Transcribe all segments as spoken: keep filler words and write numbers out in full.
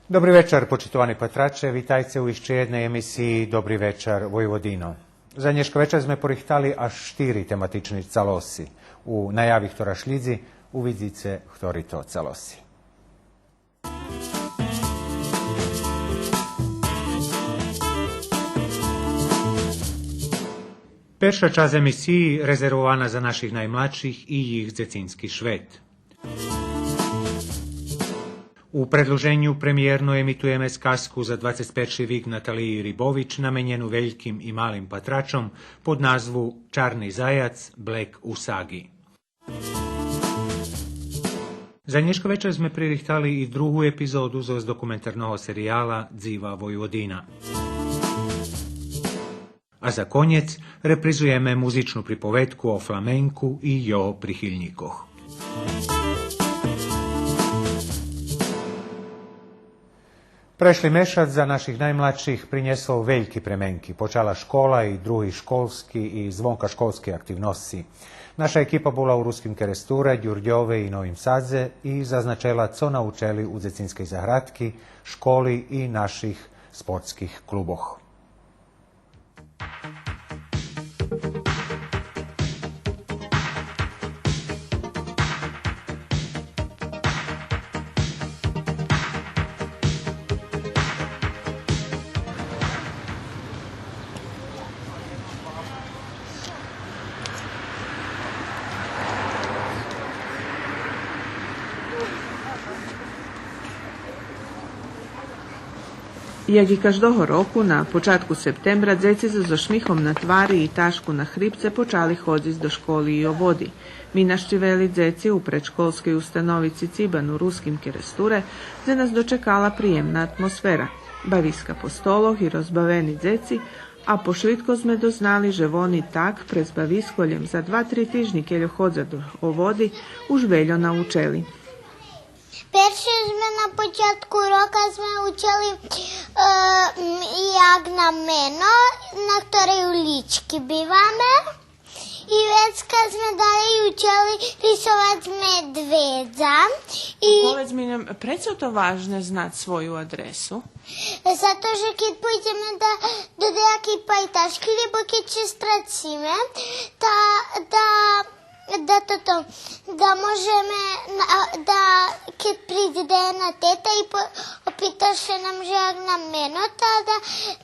Добри вечар, почитовани патраче, витайце у ище єдней емисиї Добри вечар, Войводино. За нєшка вечар зме порихтали аж штири тематични цалоси. У наяви хтора шлїдзи увидзице хтори то цалоси. Перша часц емисиї резервована за наших наймладших и їх дзецински швет. У предлуженю премиєрно емитуєме сказку за двацец перши вик Наталиї Рибович, наменєну вельким и малим патрачом, под назву Чарни заяц, блек усаґи. За нєшка вечар зме пририхтали и другу епизоду зоз документарного серияла Дзива Войводина. А за конєц репризуєме музичну приповедку о фламенку и його прихильнїкох. Прешли мешац за наших наймладших принєсол вельки пременки. Почала школа и други школски и звонкашколски активносци. Наша екипа була у Руским Керестуре, Дюрдьове и Новим Садзе и зазначела цо научели у дзецинскей заградки, школи и наших спортских клубох. Як и каждого року, на початку септембра дзеци зоз ошмихом на твари и ташку на хрипце почали ходзиц до школи и оводи. Ми нащивели дзеци у предшколскей установи Цицибан у Руским Керестуре, дзе нас дочекала приємна атмосфера. Бависка по столох и розбавени дзеци, а пошвидко зме дознали же вони так през бависко лєм за два-три тижнї, кельо ходза до оводи, уж вельо научели. Перше зме на початку рока зме учели, е, м, як на мено, на хторей улїчки биваме. И вецка зме далєй учели рисовац медведза. И поведз ми нам, прецо то важне знац свою адресу? Зато же кед пойдземе да, до даякей пайташки, лєбо кед ше страциме, та, да, да тото, да можеме, на, да, кед придзе даєдна тета и по-, опита ше нам же як нам мено, та да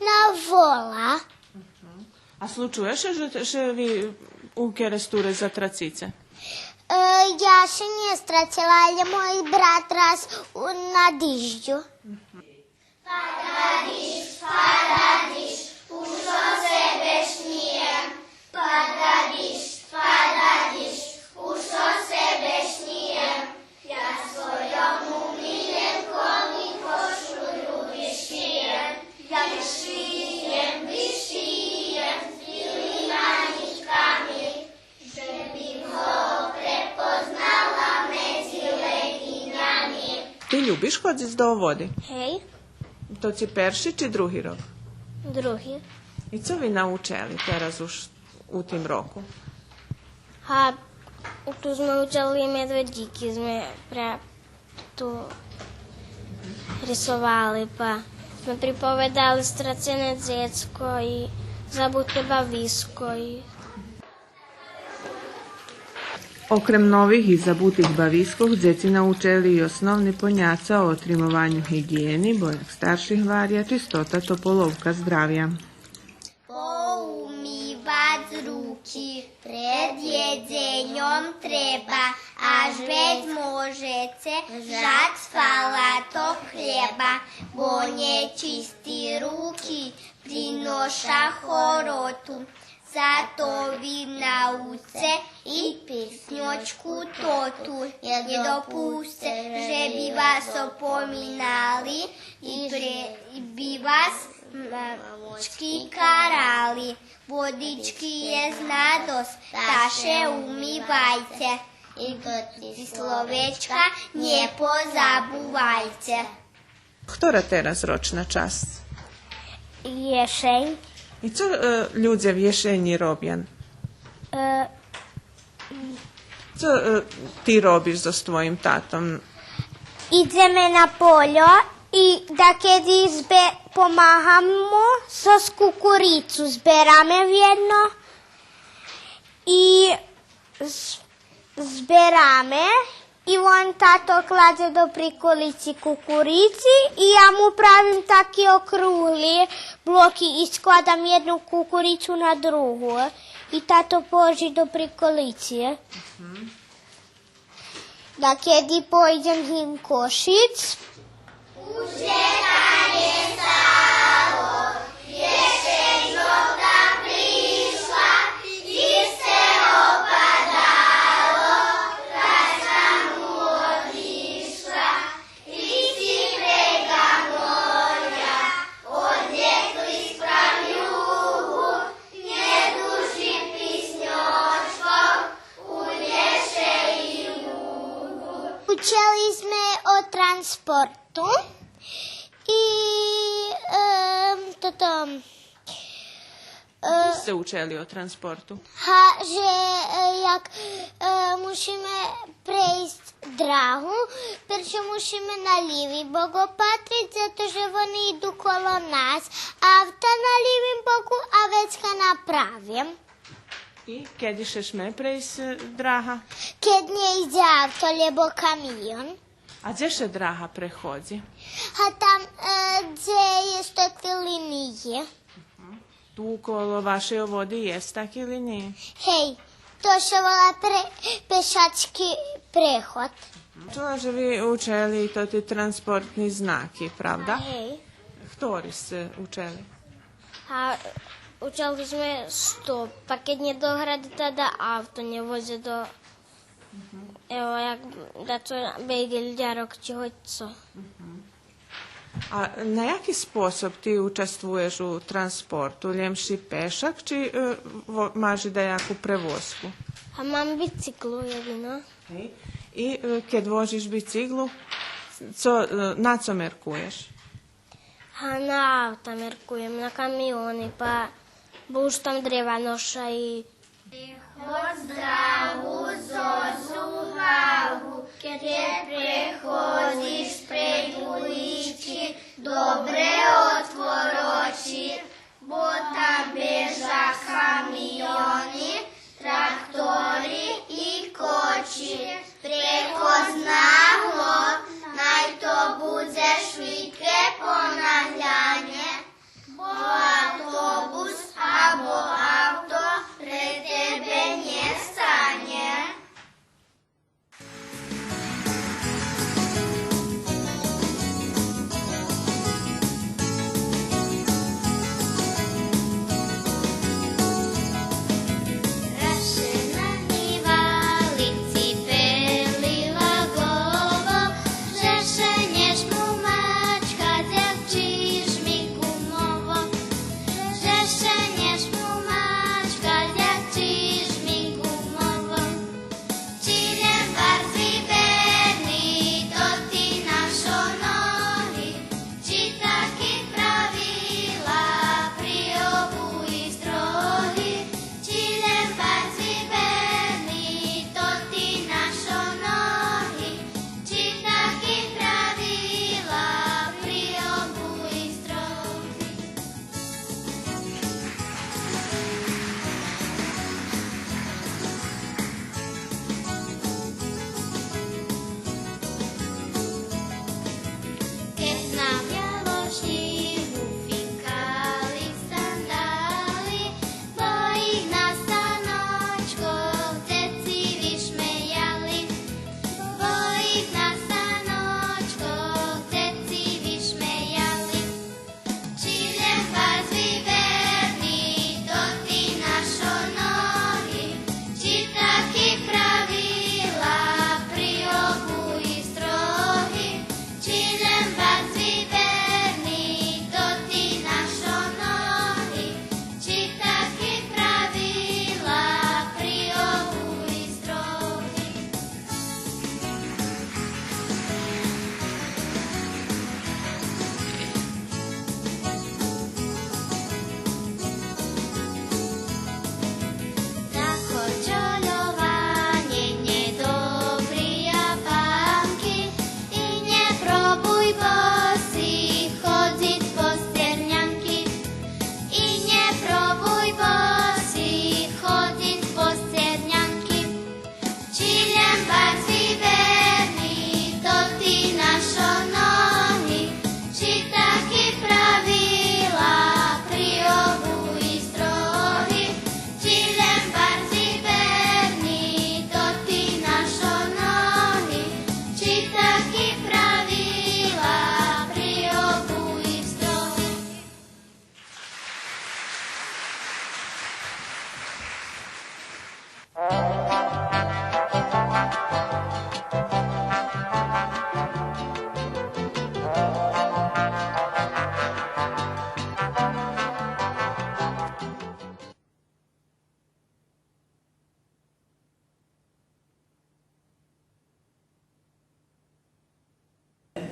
нам вола. Мгм. А случує ше же, же ви у Керестуре затрацице? Е, я ше нє страцела, але мой брат раз у, на дижджу. Пада диждж, пада диждж, уж о себе шнїєм. Пада диждж, пада диждж, уж о себе шнїєм. Я свойому миленкови кошулю вишиєм. Я вишиєм, вишиєм з билима нитками. Же би го препознала медзи леґинями. Ти любиш ходзиц до оводи? Гей. То ци перши чи други рок? Други. И цо ви научели тераз уж у тим року? Га, ту зме учели медведїки, зме пра-, ту рисовали, па зме приповедали Страцене дзецко и Забуте бависко и Окрем нових и забутих бавискох, дзеци научели и основни поняца о отримованю гиґиєни, бо, як старши гваря, чистота то половка здравя. Поумивац руки пред єдзеньом треба, аж вец можеце жац фалаток хлєба, бо нєчисти руки приноша хороту. Зато ви науце и песньочку тоту. Нє допусце же би вас опоминали и пре-, би вас мамочки карали. Водички єст надосц, та ше умивайце. И тоти словечка нє позабувайце. Хтора тераз рочна часц? Єшень. И цо, е, людзе в єшенї робя? Е, цо, е, ти робиш зоз твоїм татом? Идземе на польо И дакеди збе-, помагамо зоз кукурицу, збераме вєдно и з-, збераме, и вон тато кладзе до приколици кукурици, и я му правим таки округли блоки и складам єдну кукурицу на другу. И тато положи до приколици. Дакеди пойдзем гин кошиц. Учели зме о транспорту и, ем, тото, е, Што сце учели о транспорту? Га, же, е, як, е, мушиме прейсц драгу, перше мушиме на лїви бок опатриц, зато же вони иду коло нас, авта на лївим боку, а вецка на правим. И кеди ше шме прейсц, е, драга? Кед нє идзе авто, лєбо камион. А дзе ше драга преходзи? Га там, е, дзе єст тоти линиї. Ту коло вашей води єст таки линиї? Гей, то ше вола пре-, пешачки преход. Чула же ви учели тоти транспортни знаки, правда? Гей. Хтори сце учели? А учели зме стоп, па кед нє догради, та да авто нє вози до, ево, як да цо бейґель, дярок чи гоч цо. А на яки способ ти участвуєш у транспорту? Лєм ши пешак, чи, е, во-, маш и даяку превозку? А мам бициклу єдино. Гей. И, е, кед вожиш бициклу, цо, е, на цо меркуєш? А на авта меркуєм, на камиони, па, бо уж там древа ноша и... Преход драгу зоз увагу, кед преходзиш прейґ улїчки, добре отвор очи, бо там бежа камиони, трактори и кочи. Преходз нагло, най то будзе швидке понаглянє, бо автобус або авто пре тебе нє станє.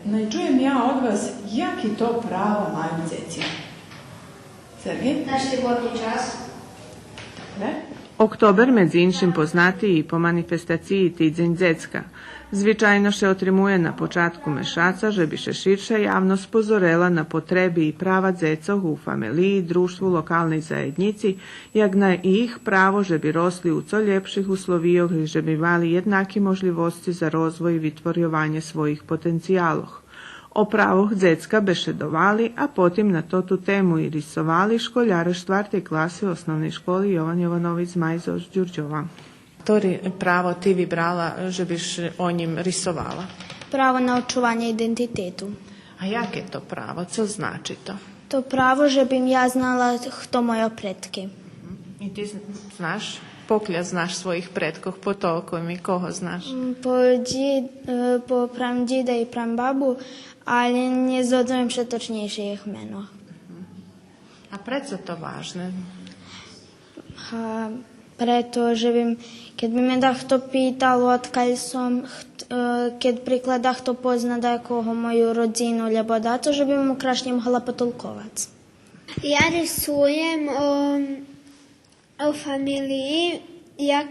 Най чуєм я од вас, яки то права маю дзеци. Сергей? Наш слободни час. Добре. Октобер, медзи иншим, познати и по манифестациї Тидзень дзецка. Звичайно ше отримує на початку мешаца, же би ше ширша явносц позорела на потреби и права дзецох у фамелиї, дружтву, локалней заєднїци, як най и їх право же би росли у цо лєпших условийох и же би мали єднаки можлївосци за розвой и витворйованє своїх потенциялох. О правох дзецка бешедовали, а потим на тоту тему и рисовали школяре штвартей класи Основней школи „Йован Йованович Змай” зоз Дюрдьова. Хторе право ти вибрала же биш о нїм рисовала? Право на очуванє идентитету. А яке то право? Цо значи то? То право же бим я знала хто мойо предки. Мгм. И ти з-, знаш? Покля знаш своїх предкох, по толком и кого знаш? М, по дї-, е, по прамдїда и прамбабу, але нє зодзовим ше точнєйше їх мено. Мгм. А прецо то важне? Га, прето же бим, кед би ме дахто питал одкаль сом, хт-, е, кед приклад дахто позна даякого мою родзину, лєбо дацо, же бим му крашнє могла потолковац. Я рисуєм о, о фамелиї, як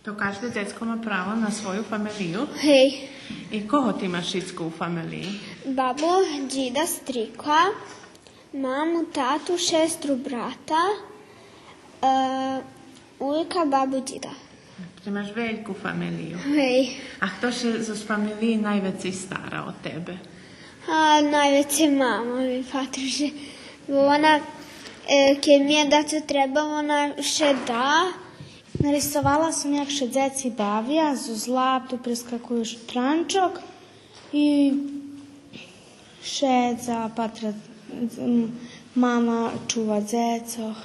То кажде дзецко ма право на свою фамелию? Гей. И кого ти маш шицко у фамелиї? Бабу, дїда, стрика, маму, тату, шестру, брата, е, уйка, бабу, дїда. Ти маш вельку фамелию. Гей. А хто ше зоз фамелиї найвецей стара о тебе? А, найвецей мама ми патри ше. Бо вона, е, кед ми дацо треба, вона ше да. Нарисовала сом як ше дзеци бавя зоз лапту, прескакую шутранчок и шедза, патра, м, мама чува дзецох.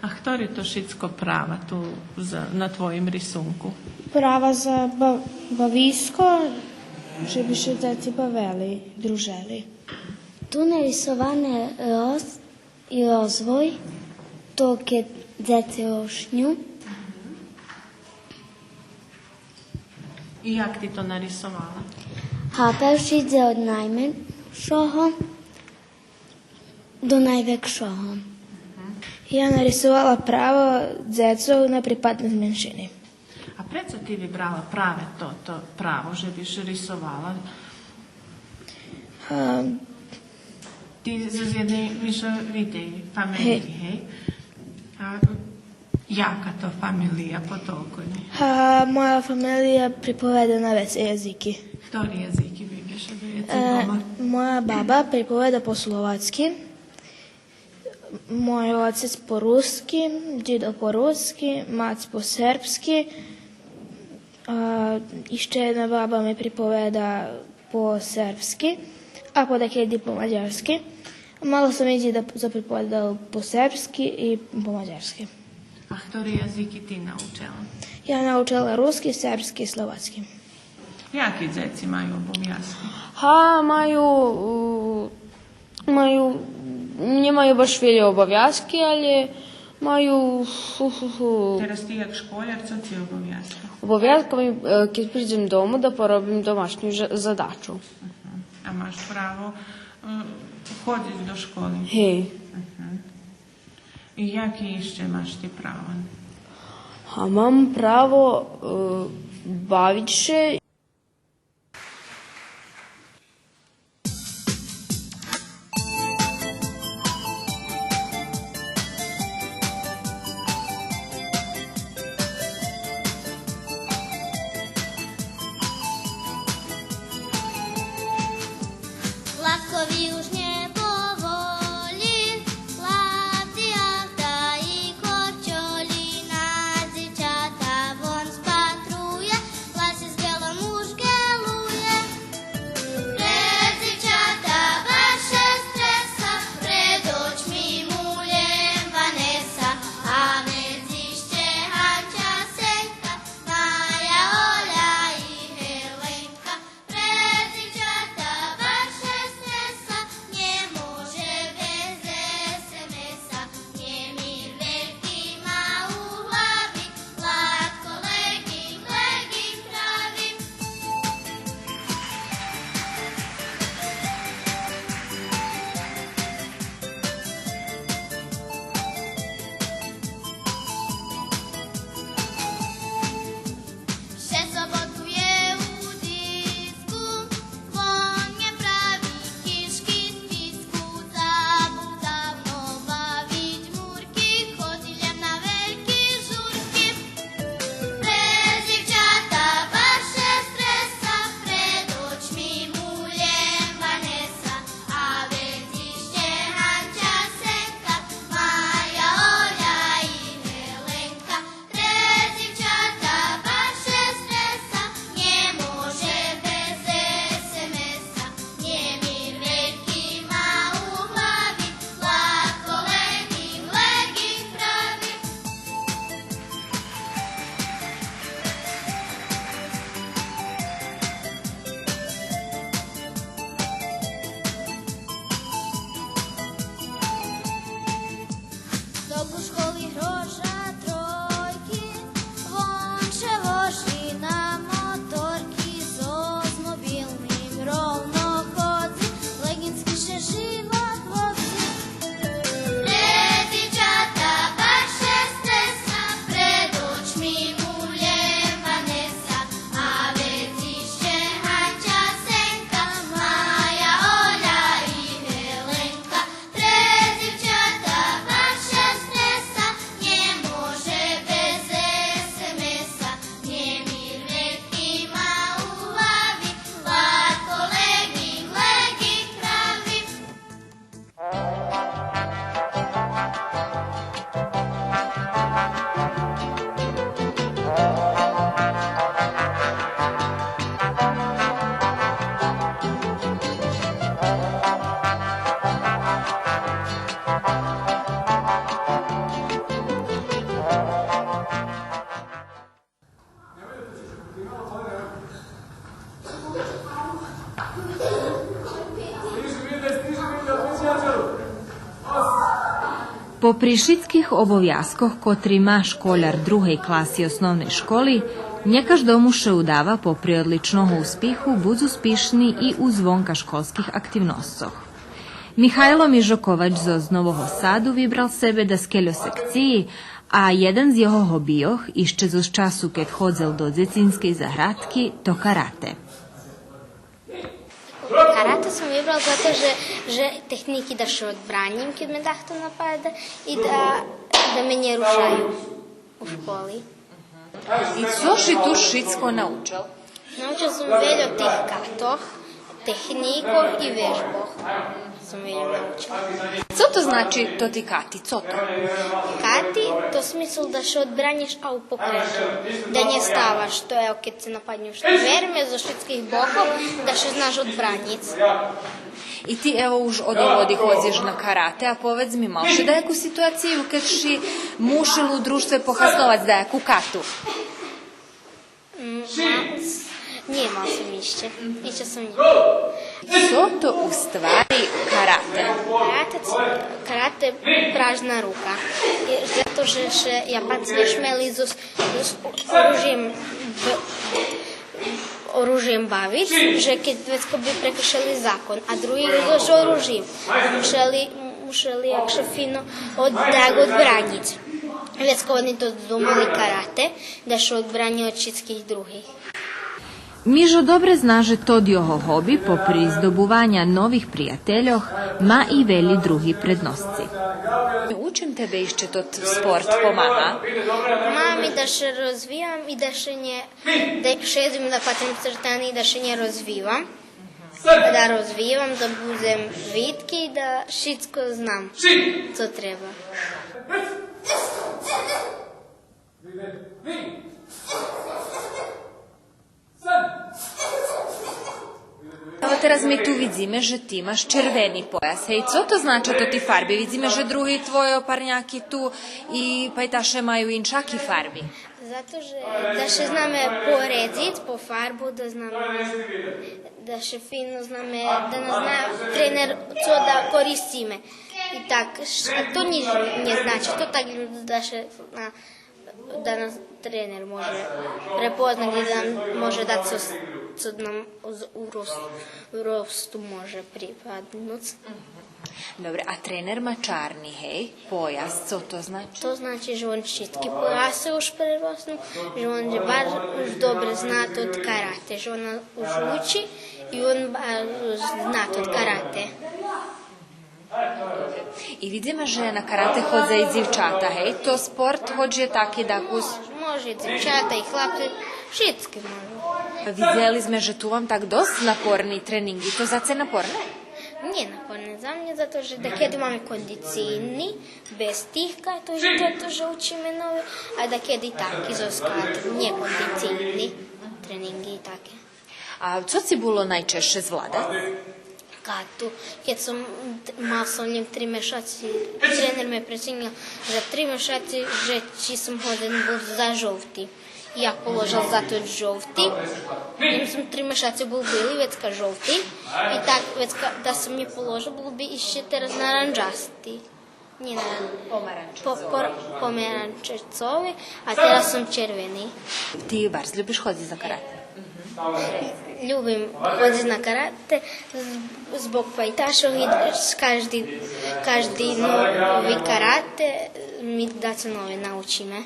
А хтори то шицко права ту за, на твоїм рисунку? Права за ба-, бависко, же би ше дзеци бавели, дружели. Ту нарисоване роз-, и розвой, то кед дзеци рочню. И як ти то нарисовала? Га, перше идзе од найменшого до найвекшого. Я нарисовала право дзецох на припадносц меншини. А прецо ти вибрала праве тото право же биш рисовала? А, Ти зоз єдней мишовитей фамелиї, гей? Гей. А яка то фамелия по толкови? А, моя фамелия приповеда на вецей язики. Хтори язики викаш вецей дома? Е, моя баба приповеда по словацки, мой оцец по руски, дїдо по руски, мац по сербски, а ище єдна баба ми приповеда по сербски, а подакеди по мадярски. Мало сом и дїда заприповедала по сербски и по мадярски. А хтори язики ти научела? Я научела руски, сербски и словацки. Яки дзеци маю обовязки? Га, маю, у, маю, нємаю баш вельо обовязки, але маю, фу, фу, фу. Тераз ти як школяр, цо ти обовязки? Обовязка ми, е, кед придзем дому, да поробим домашню ж-, задачу. Мгм. А маш право, е, ходзиц до школи? Гей. Мгм. И яки ище маш ти права? А мам право, е, бавиц ше. Попри шицких обовязкох котри ма школяр другей класи основней школи, нє каждому ше удава попри одличного успиху буц успишни и у звонкашколских активносцох. Михайло Мижоковач зоз Нового Саду вибрал себе даскельо секциї, а єден з його гобийох, ище зоз часу кед ходзел до дзецинскей заградки, то карате. Карате сом вибрал зато же, же техники да ше одбранїм кед ме дахто нападе и да, да ме нє рушаю у школи. И цо ши ту шицко научел? Научел сом вельо тих катох, техникох и вежбох. Сом вельо научел. Цо то значи тоти кати? Цо то? Кати, то смисл да ше одбранїш, а у покрету. Да нє ставаш, то є кед цо нападню, верме зоз шицких бокох, да ше знаш одбранїц. И ти, ево, уж од оводи ходзиш на карате, а поведз ми, мал ши даяку ситуацию кед ши мушел у дружтве похасновац даяку кату? М, мал с-, нє, мал сом ище. Ище сом нє. Цо то у ствари карате? Карате ц-, карате пражна рука. И зато же ше Япанци нє шмели зоз, зоз оружиєм б-, оружиєм бавиц, же кед вецка би прекршели закон, а други зоз оружиєм. Мушели, мушели як ше фино од-, так одбранїц. Вецка они то думали карате, да ше одбраня од шицких других. Мижо добре зна же тот його гоби, попри здобуваня нових приятельох, ма и велї други предносци. У чим тебе ище тот спорт помага? Ма ми да ше розвивам и да ше нє, да шедзим на патрим цртани и да ше нє розвивам. Да розвивам, да будзем витки, да шицко знам цо треба. Ево, тераз ми ту видзиме же ти маш червени пояс. Гей, цо то знача тоти фарби? Видзиме же други твойо парняки ту и пайташе маю иншаки фарби. Зато же да ше знаме поредзиц по фарбу, да знаме, да ше фино знаме, да нас зна тренер цо да користиме. И так, ш-, а то нїч нє значи, то так да ше зна, да нас тренер може препознац и да нам може дац цо, цо нам з-, у роз-, у росту може припаднуц. Добре, а тренер ма чарни, гей, пояс, цо то значи? То значи же он шицки пояси уж преросну, же он же бар уж добре зна тот карате, же он уж учи и он бар зна тот карате. И видзиме же на карате ходза и дзивчата, гей, то спорт, гоч є таки дакус. Може, може и дзивчата, и хлапци, шицки можу. Видзели зме же ту вам так досц напорни тренинґи, то заце напорне? Нє напорне за мнє, зато же дакеди маме кондицийни, без тих катох же учиме нови, а дакеди таки зоз катох, нє кондицийни тренинґи и таке. А цо ци було найчежше звладац? Кату. Кед сом, мал сом лєм три мешаци, тренер ме преценєл за три мешаци же чи сом годен бул за жовти. Я положел за тот жовти. Лєм сом три мешаци бул бели, вецка жовти. И так, вецка, да сом нє положел, бул би ище тераз наранджасти. Нє, на помаранчевцови. По-, по-, помаранчевцови, а тераз сом червени. Ти барз любиш ходзиц на карате? Любим ходзиц на карате з-, због пайташох и з кажди, кажди нови карате ми дацо нове научиме.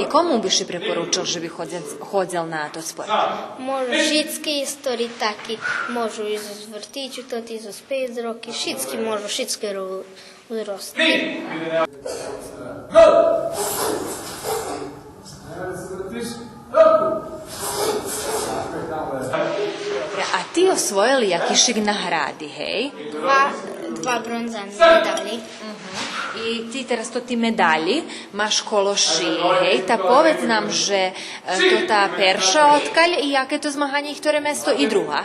И кому би ши препоручел же би ходзел, ходзел на тот спорт? Можу шицки истории таки, можу и з вртичу, тоти и з пейц роки, шицки можу, шицки ро-, узрости. А ти освоєл якишик награди, гей? Два, два бронзани медали. И ти тераз тоти медали маш коло шиї, гей? Та поведз нам же, е, тота перша одкаль и яке то змаганє, и хторе место и друга?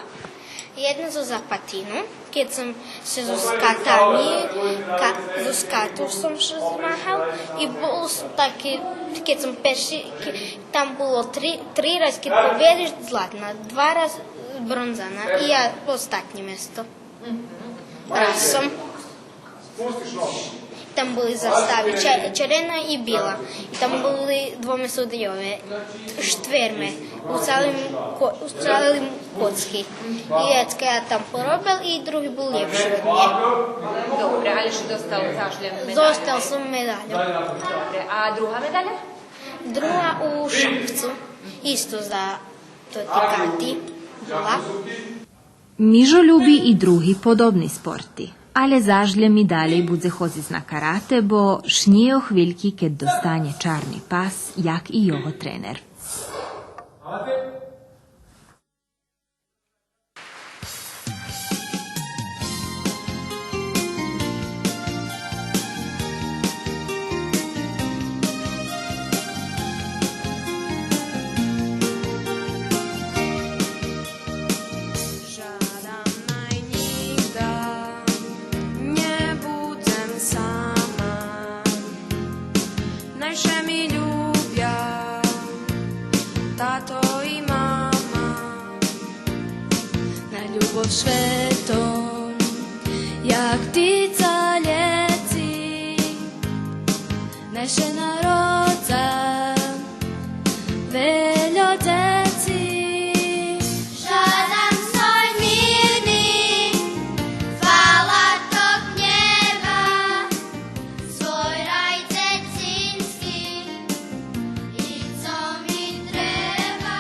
Єдна зоз Апатину, кед сом ше зоз катами, ка-, зоз кату сом ше змагал, и бул сом таки, кед сом перши, ке-, там було три, три раз кед победиш, златна, два раз бронзана, и я остатнє место. Раз сом. Там були застави, че-, червена и била. И там були двоме судийове, штверме, у цалим ко-, у цалим коцки. И ецка я там поробел и други бул лєпши од мнє. Добре, але ши достал заш лєм медалю? Достал сом медалю. Добре, а друга медаля? Друга у шахцу, исто за тоти карти була. Мижо люби и други подобни спорти, але заш лєм и далєй будзе ходзиц на карате, бо ш нє о хвильки кед достанє чарни пас, як и його тренер. Жадам най нїґда нє будзем сама, най ше ми любя тато и мама. Най любов шветом, як птица лєци, най ше народза вельо дзеци. Жадам свой мирни, фала тог нєба, свой рай дзецински, и цо ми треба.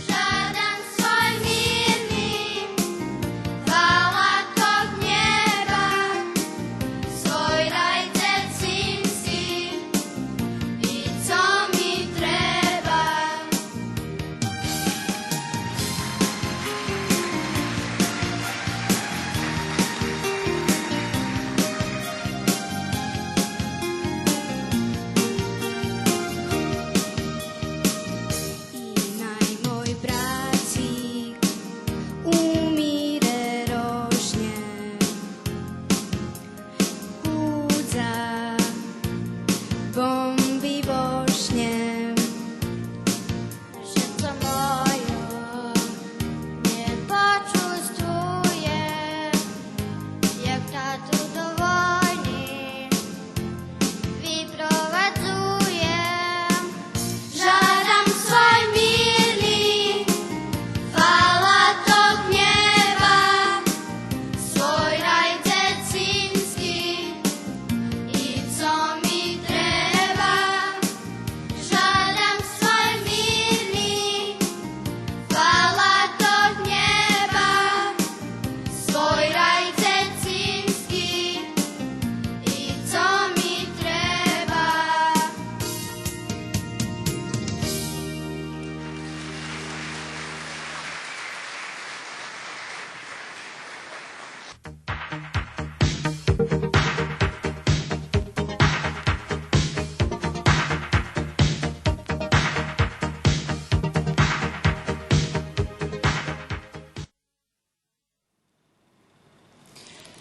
Жадам свой мирни, фала тог нєба, свой рай дзецински, и цо ми треба. И най мой брацик умире рожнє, будза бомби вошнє. Серце мойо нє почувствує, як тату до войни випровадзує. Жадам свой мирни, фала тог нєба, свой рай дзецински, и цо ми треба. Жадам свой мирни, фала тог нєба, свой рай дзецински, и цо ми треба.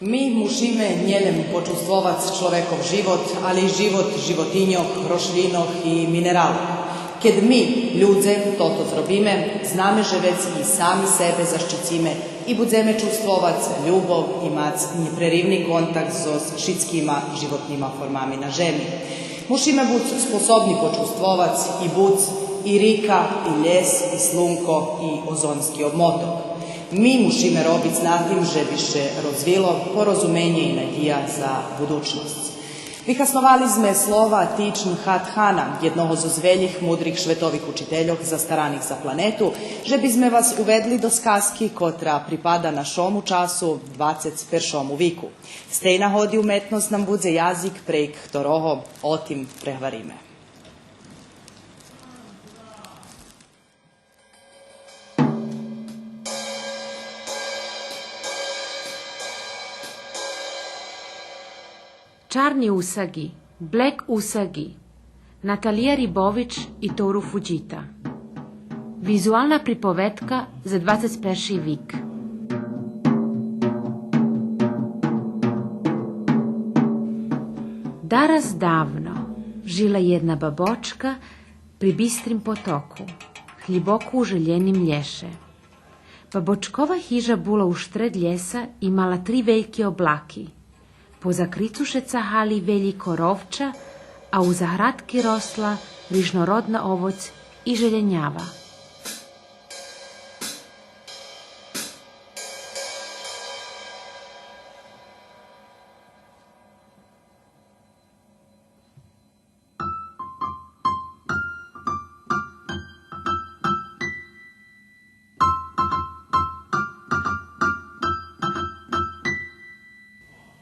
Ми мушиме нєлєм почувствовац чловеков живот, але и живот животиньох, рошлїнох и минералох. Кед ми, людзе, тото зробиме, знаме же вец и сами себе защициме и будземе чувствовац любов и мац нєпреривни контакт зоз шицкима животнима формами на жеми. Мушиме буц способни почувствовац и буц и рика, и лєс, и слунко, и озонски обмоток. Ми мушиме робиц на тим же би ше розвило порозуменє и надїя за будучносц. Вихасновали зме слова Тич Нхат Хана, єдного зоз велїх мудрих шветових учительох застараних за планету, же би зме вас уведли до сказки котра припада нашому часу, двацец першому вику. З тей нагоди уметносц нам будзе язик, прейґ хторого о тим прегвариме. Чарни усаґи, Black усаґи, Наталия Рибович и Тору Фудїта. Визуална приповедка за двацец перши вик. Дараз давно жила єдна бабочка при бистрим потоку, глїбоко у желєним лєше. Бабочкова хижа була уштред лєса и мала три вельки облаки. По закрицу ше цагали велї коровча, а у заградки росла рижнородна овоц и желєнява.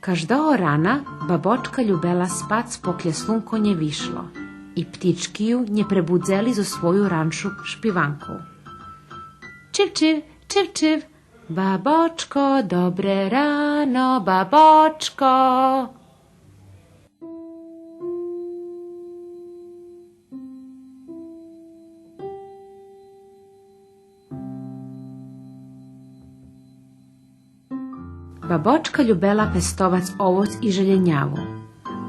Каждого рана бабочка любела спац, поклє слунко нє вишло и птички ю нє пребудзели зоз свойу раншу шпиванку. Чив, чив, чив, чив. Бабочко, добре рано, бабочко. Бабочка любела пестовац овоц и желєняву,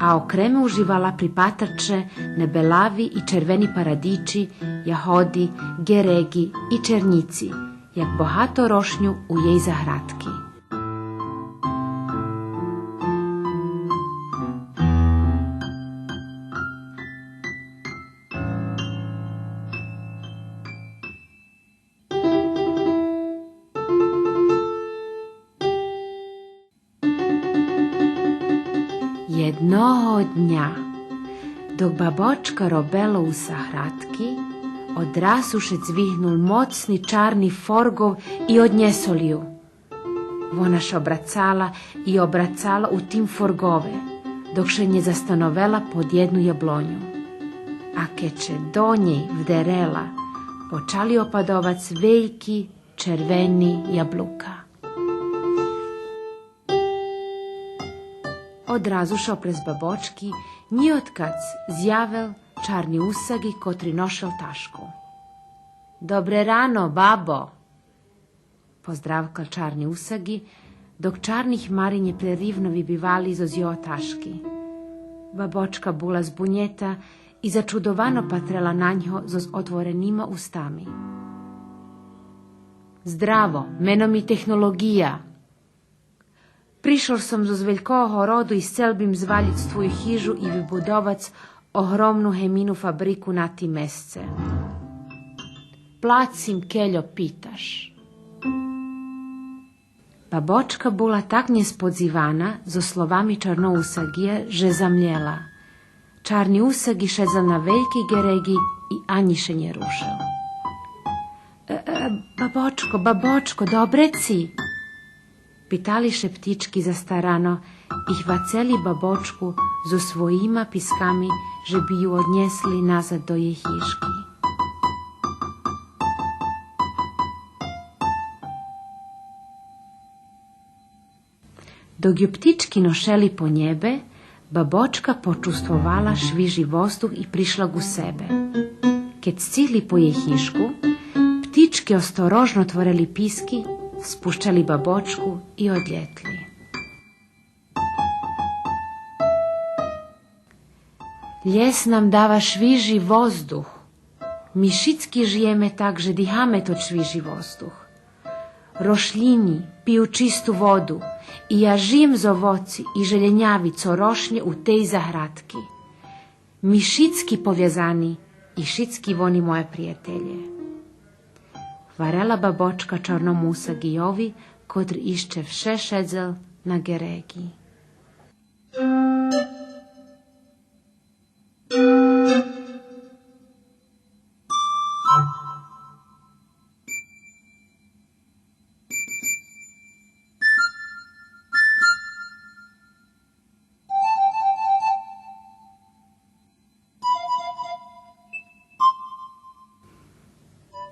а окреме уживала припатрце небелави и червени парадичи, ягоди, гереґи и чернїци, як богато рошню у єй заградки. Єдного дня, док бабочка робела у заградки, одразу ше дзвигнул моцни чарни форґов и однєсол ю. Вона ше обрацала и обрацала у тим форґове, док ше нє застановела под єдну яблоню. А кед ше до нєй вдерела, почали опадовац вельки червени яблука. Одразу ше опрез бабочки нїоткадз зявел чарни усаґи котри ношел ташку. Добре рано, бабо! Поздравкал чарни усаґи, док чарни хмари нєпреривно вибивали зоз його ташки. Бабочка була збунєта и зачудовано патрела на нього зоз отворенима устами. Здраво, мено ми Технолоґия. Пришол сом зоз велького городу и сцел бим звалїц твою хижу и вибудовац огромну гемину фабрику на тим месце. Плацим, кельо питаш. Бабочка була так нєсподзивана зоз словами чарного усаґия же замлєла. Чарни усаґи шедзел на велькей гереґи и анї ше нє рушел. Е, е, бабочко, бабочко, добре ци? Питали ше птички застарано и гвацели бабочку зоз своїма писками же би ю однєсли назад до єй хижки. Док ю птички ношели по нєбе, бабочка почувствовала швижи воздух и пришла ґу себе. Кед сцигли по єй хижку, птички осторожно отворели писки, спущели бабочку и одлєтли. Лєс нам дава швижи воздух. Ми шицки жиєме так же дихаме тот швижи воздух. Рошлїни пию чисту воду и я жиєм з овоци и желєняви цо рошнє у тей заградки. Ми шицки повязани и шицки вони моє приятелє. Гварела бабочка чарному усаґийови, котри ище вше шедзел на гереґи.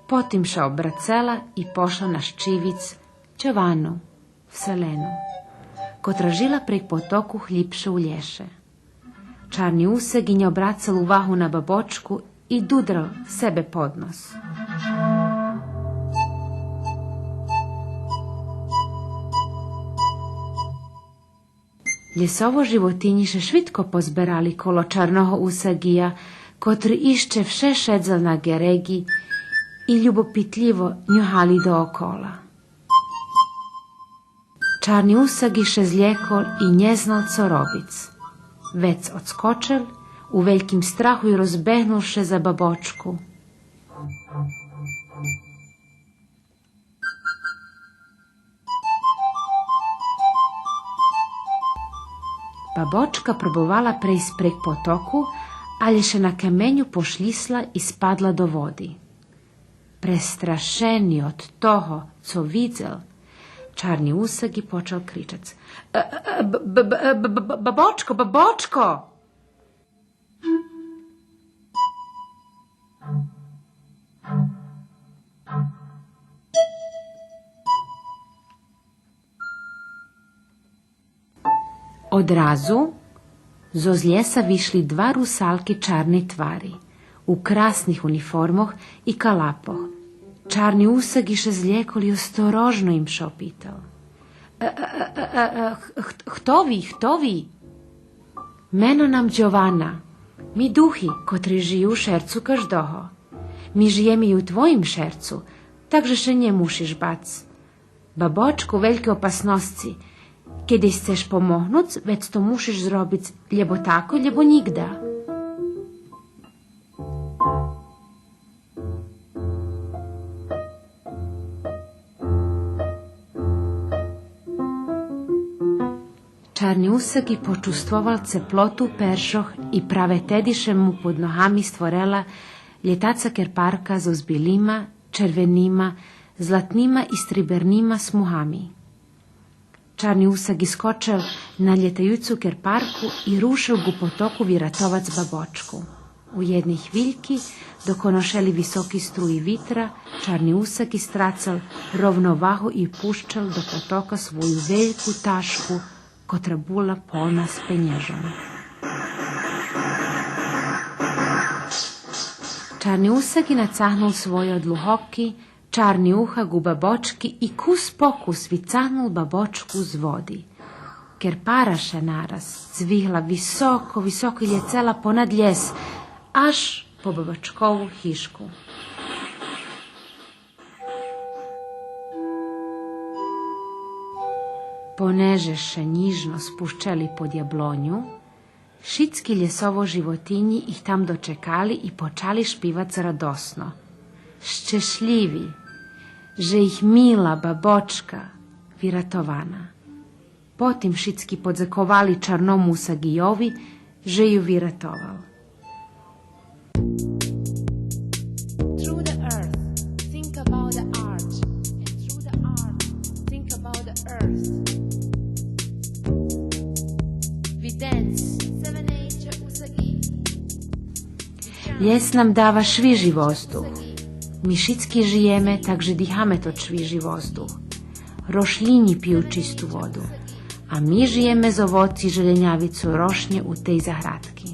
Потим ше обрацела и пошла нащивиц чавану, вселену, котра жила прейґ потоку глїбше у лєше. Чарни усаґи нє обрацел увагу на бабочку и дудрал себе под нос. Лєсово животинї ше швидко позберали коло чарного усаґия, котри ище вше шедзел на гереґи и любопитлїво нюгали доокола. Чарни усаґи ше злєкол и нє знал цо робиц. Вец одскочел, у вельким страху и розбегнул ше за бабочку. Бабочка пробовала прейсц прейґ потоку, алє ше на каменю пошлїсла и спадла до води. Престрашени од того цо видзел, чарни усаґи почал кричац: „Е, е, е, б-, б-, б-, е, б-, б-, б-, бабочко, бабочко!“ Одразу зоз лєса вишли два русалки чарни твари, у красних униформох и калапох. Чарни усаґи ше злєкол и осторожно им ше опитал: „Е, е, е, е, е, х-, х-, хто ви, хто ви?“ „Мено нам Джована. Ми духи, котри жию у шерцу каждого. Ми жиєме и у твоїм шерцу, так же ше нє мушиш бац. Бабочка у велькей опасносци. Кед єй сцеш помогнуц, вец то мушиш зробиц лєбо тако, лєбо нїґда.“ Чарни усаґи почувствовал цеплоту першох и праве теди ше му под ногами створела лєтаца керпарка зоз билима, червенима, златнима и стрибернима смугами. Чарни усаґи скочел на лєтаюцу керпарку и рушел ґу потоку виратовац бабочку. У єдней хвильки, док оношели високи струї витра, чарни усаґи страцел ровновагу и пущел до потока свою вельку ташку, котра була полна з пенєжом. Чарни усаґи нацагнул свойо длугоки чарни уха ґу бабочки и кус по кус вицагнул бабочку з води. Керпара ше нараз здвигла високо, високо и лєцела понад лєс, аж по бабочкову хижку. Понеже ше нїжно спущели под яблоню, шицки лєсово животинї их там дочекали и почали шпивац радосно, щешлїви же их мила бабочка виратована. Потим шицки подзековали чарному усаґийови же ю виратовал. Through the earth, think about the art. And through the art, think about the earth. We dance. Seven nature usagi. Лєс нам дава швижи воздух. Ми шицки жиєме, так же дихаме тот швижи воздух. Рошлїнї пию чисту воду. А ми жиєме з овоци желєнявицу рошнє у тей заградки.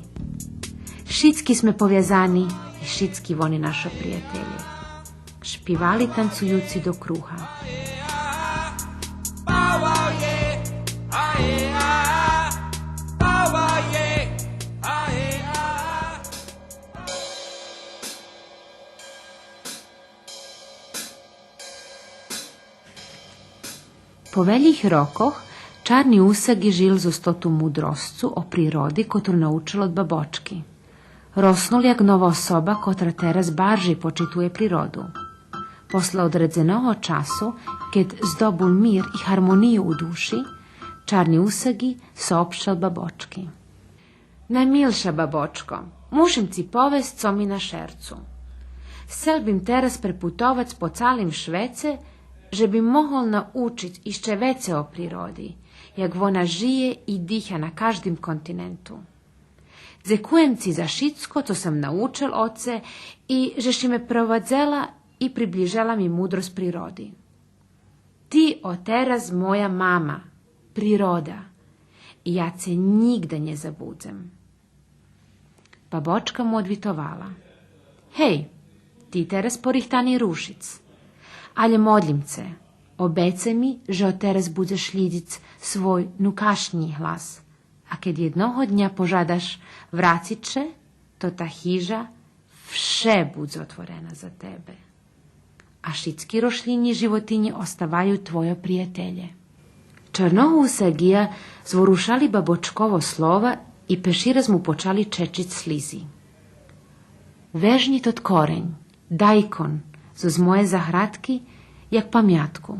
Шицки сме повязани и шицки вони нашо приятелє. Шпивали танцуюци до круга. По велїх рокох чарни усаґи жил зоз тоту мудросцу о природи, котру научел од бабочки. Роснул як нова особа, котра тераз баржей почитує природу. После одредзеного часу, кед здобул мир и гармонию у души, чарни усаґи соопщел бабочки: „Наймилша бабочко, мушим ци повесц цо ми на шерцу. Сцел бим тераз препутовац по цалим швеце, же бим могол научиц ище веце о природи, як вона жиє и диха на каждим континенту. Дзекуєм ци за шицко цо сом научел оце и же ши ме провадзела и приближела ми мудросц природи. Ти отераз моя мама, природа, и я це нїґда нє забудзем.“ Бабочка му одвитовала: „Гей, ти тераз порихтани рушиц. Алє модлїм це, обецай ми же отераз будзеш шлїдзиц свой нукашнї глас. А кед єдного дня пожадаш врациц ше, то та хижа вше будзе отворена за тебе. А шицки рошлїнї и животинї оставаю твойо приятелє.“ Чарного усагия зворушали бабочково слова и пешираз му почали чечиц слизи. Вежнї тот корень, дайкон, зоз моєй заградки, як памятку.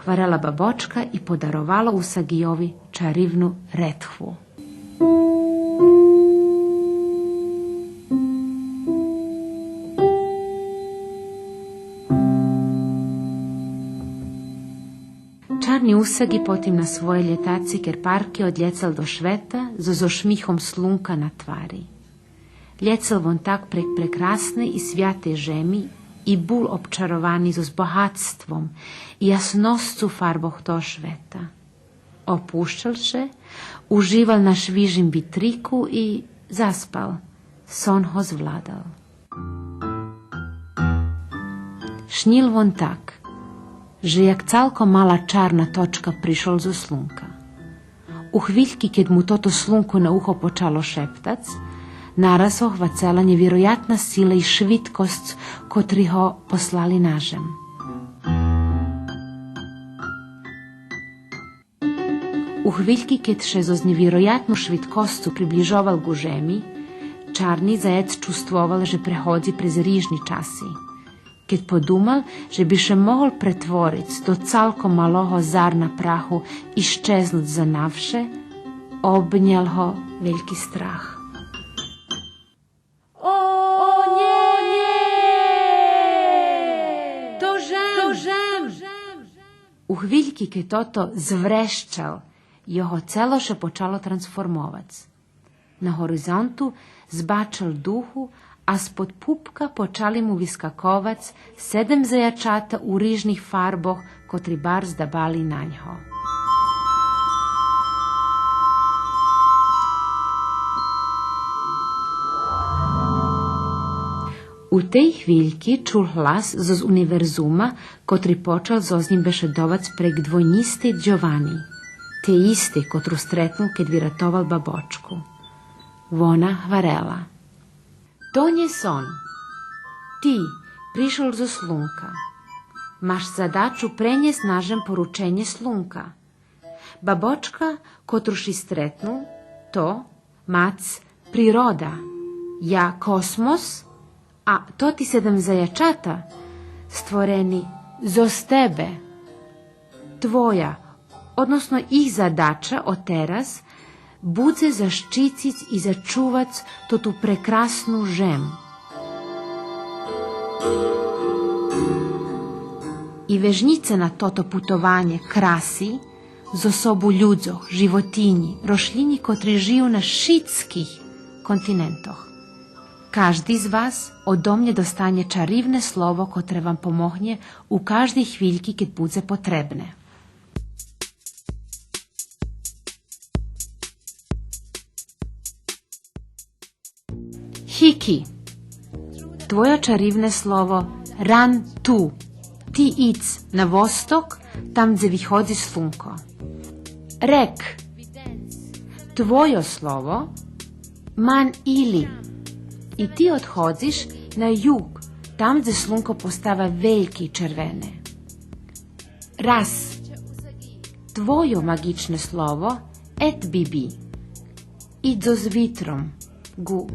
Гварела бабочка и подаровала усагийови чаривну ретхву. Чарни усаги потим на своєй лєтаци керпарки одлєцал до швета зоз ошмихом слунка на твари. Лєцал вон так прейґ прекрасней и святей жеми и бул обчаровани зоз богатством и ясносцу фарбох того швета. Опущал ше, уживал на швижим витрику и заспал. Сон го звладал. Шнїл вон так, же як цалком мала чарна точка пришол зоз слунка. У хвильки кед му тото слунко на ухо почало шептац, нараз го гвацела нєвироятна сила и швидкосц котри го послали на жем. У хвильки кед ше зоз нєвироятну швидкосцу приближовал ґу жеми, чарни заєц чувствовал же преходзи през рижни часи. Кед подумал же би ше могол претвориц до цалком малого зарна праху и щезнуц занавше, обнял го вельки страх. О, нє! То жем! То жем! У хвильки кед тото зврещал, його цело ше почало трансформовац. На горизонту збачал духу, а спод пупка почали му вискаковац седем заячата у рижних фарбох, котри барз дабали на нього. У тей хвильки чул глас зоз универзума, котри почал зоз нїм бешедовац прейґ двойнїстей Джовани, тей истей котру стретнул кед виратовал бабочку. Вона гварела: То нє сон. Ти пришол зоз слунка. Маш задачу пренєсц на жем порученє слунка. Бабочка котру ши стретнул, то, мац, природа, я, космос, а тоти седем заячата створени зоз тебе. Твоя, односно их задача од тераз, будзе защициц и зачувац тоту прекрасну жем. И вежнїце на тото путованє краси зоз собу людзох, животинї, рошлїнї котри жию на шицких континентох. Кажди з вас одо мнє достанє чаривне слово котре вам помогнє у каждей хвильки кед будзе потребне. Хики. Твойо чаривне слово: ран ту. Ти идз на восток, там дзе виходзи слунко. Рек. Твойо слово: ман или. И ти одходзиш на юг, там дзе слунко постава вельке и червене. Раз. Твойо маґичне слово: ет биби. Идз зоз витром ґу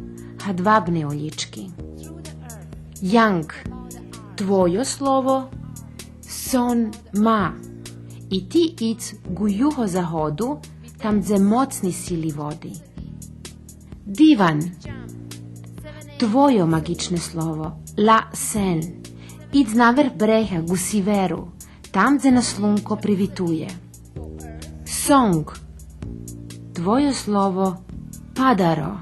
гадвабней олїчки. Янґ. Твойо слово: сон ма. И ти идз ґу югозаходу, там дзе моцни сили води. Диван. Твойо маґичне слово: ла сен. Идз наверх брега ґу сиверу, там дзе нас слунко привитує. Сонґ. Твойо слово: падаро.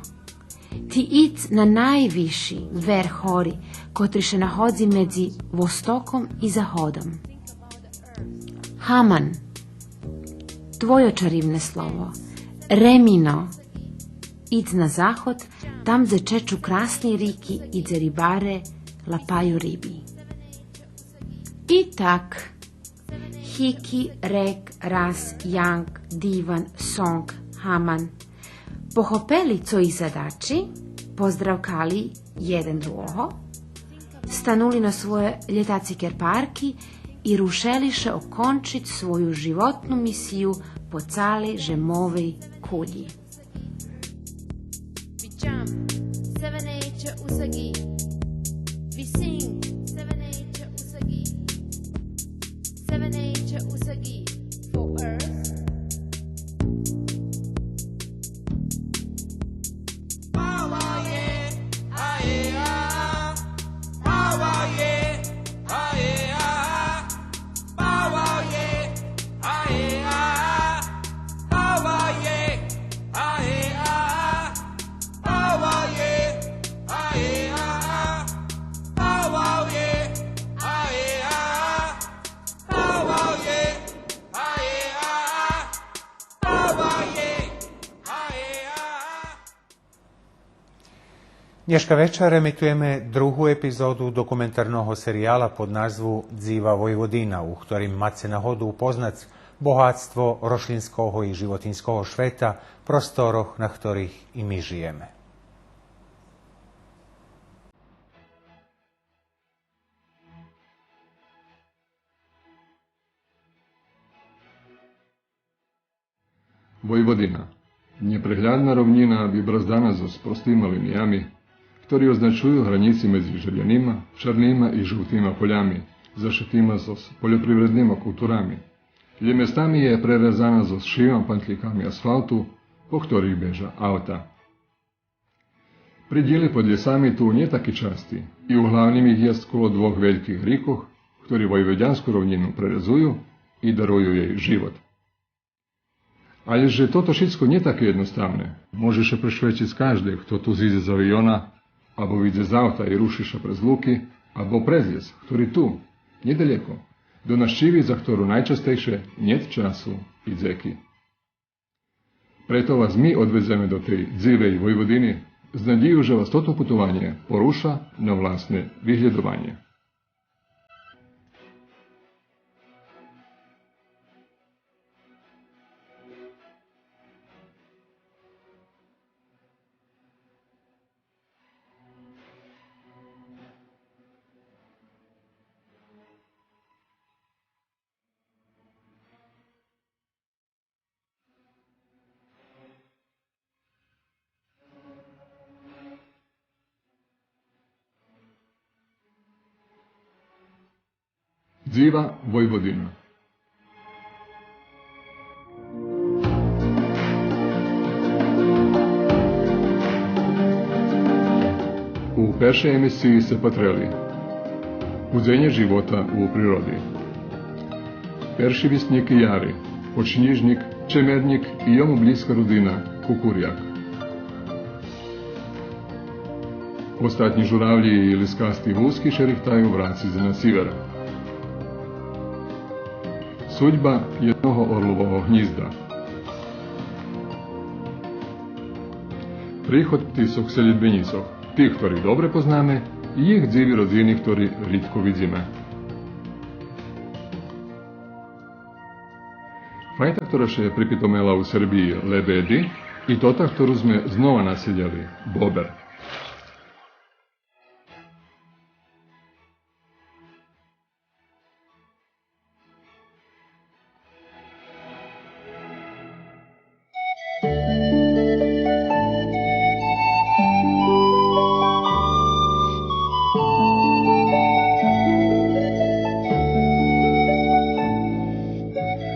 Ти идз на найвисши верх гори, котри ше находзи медзи востоком и заходом. Гаман. Твойо чаривне слово: ремино. Идз на заход, там дзе чечу красни рики и дзе рибаре лапаю риби. И так, Хики, Рек, Раз, Янґ, Диван, Сонґ, Гаман похопели цо их задачи, поздравкали єден другого, станули на свойо лєтаци керпарки и рушели ше окончиц свою животну мисию по цалей жемовей кули. We jump, seven eight usagi. We sing, seven eight usagi. Seven eight usagi for Earth. Нєшка вечар емитуєме другу епизоду документарного серияла под назву Дзива Войводина, у хторим маце нагоду упознац богатство рошлїнского и животинского швета, просторох на хторих и ми жиєме. Войводина. Нєпреглядна ровнїна вибраздана зоз простима линиями, хтори означую гранїци медзи желєнима, чарнима и жовтима полями, зашитима зоз польопривреднима културами. Лєм местами є пререзана зоз шивима пантлїками асфалту, по хторих бежа авта. Придїли под лєсами ту нє таки части, и углавним их єст коло двох вельких рикох, хтори войводянску ровнїну пререзую и дарую єй живот. Алє же тото шицко нє таке єдноставне, може ше пришведчиц кажде хто ту зидзе з авиона, або видзе з авта и руши ше през луки, або през лєс, хтори ту, нєдалеко, до нащиви за хтору найчастейше нєт часу и дзеки. Прето вас ми одведземе до тей дзивей Войводини, з надїю же вас тото путованє поруша на власне виглєдованє. Дзива Войводина. У першей емисиї сце патрели: Будзенє живота у природи. Перши виснїки яри, подснїжнїк, чемернїк и йому блїзка родина кукуряк. Остатнї журавлї и лискасти вузки ше рихтаю врациц на сивер. Судьба єдного орлового гнїзда. Приход птицох селїдбенїцох, тих хторих добре познаме, и їх дзиви родзини хтори ридко видзиме. Файта хтора ше припитомела у Сербиї, лебеди, и тота хтору зме знова населєли, бобер.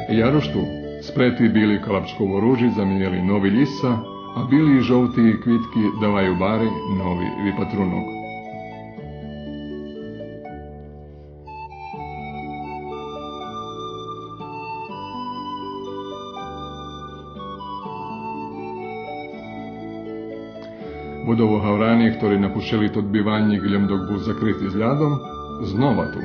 Ярушту, спрети били калапчково ружи заминєли нови лїсца, а били и жовти квитки даваю бари нови випатрунок. Водовогаврани, хтори напущели тот биванїк лєм док бул закрити з лядом, знова ту.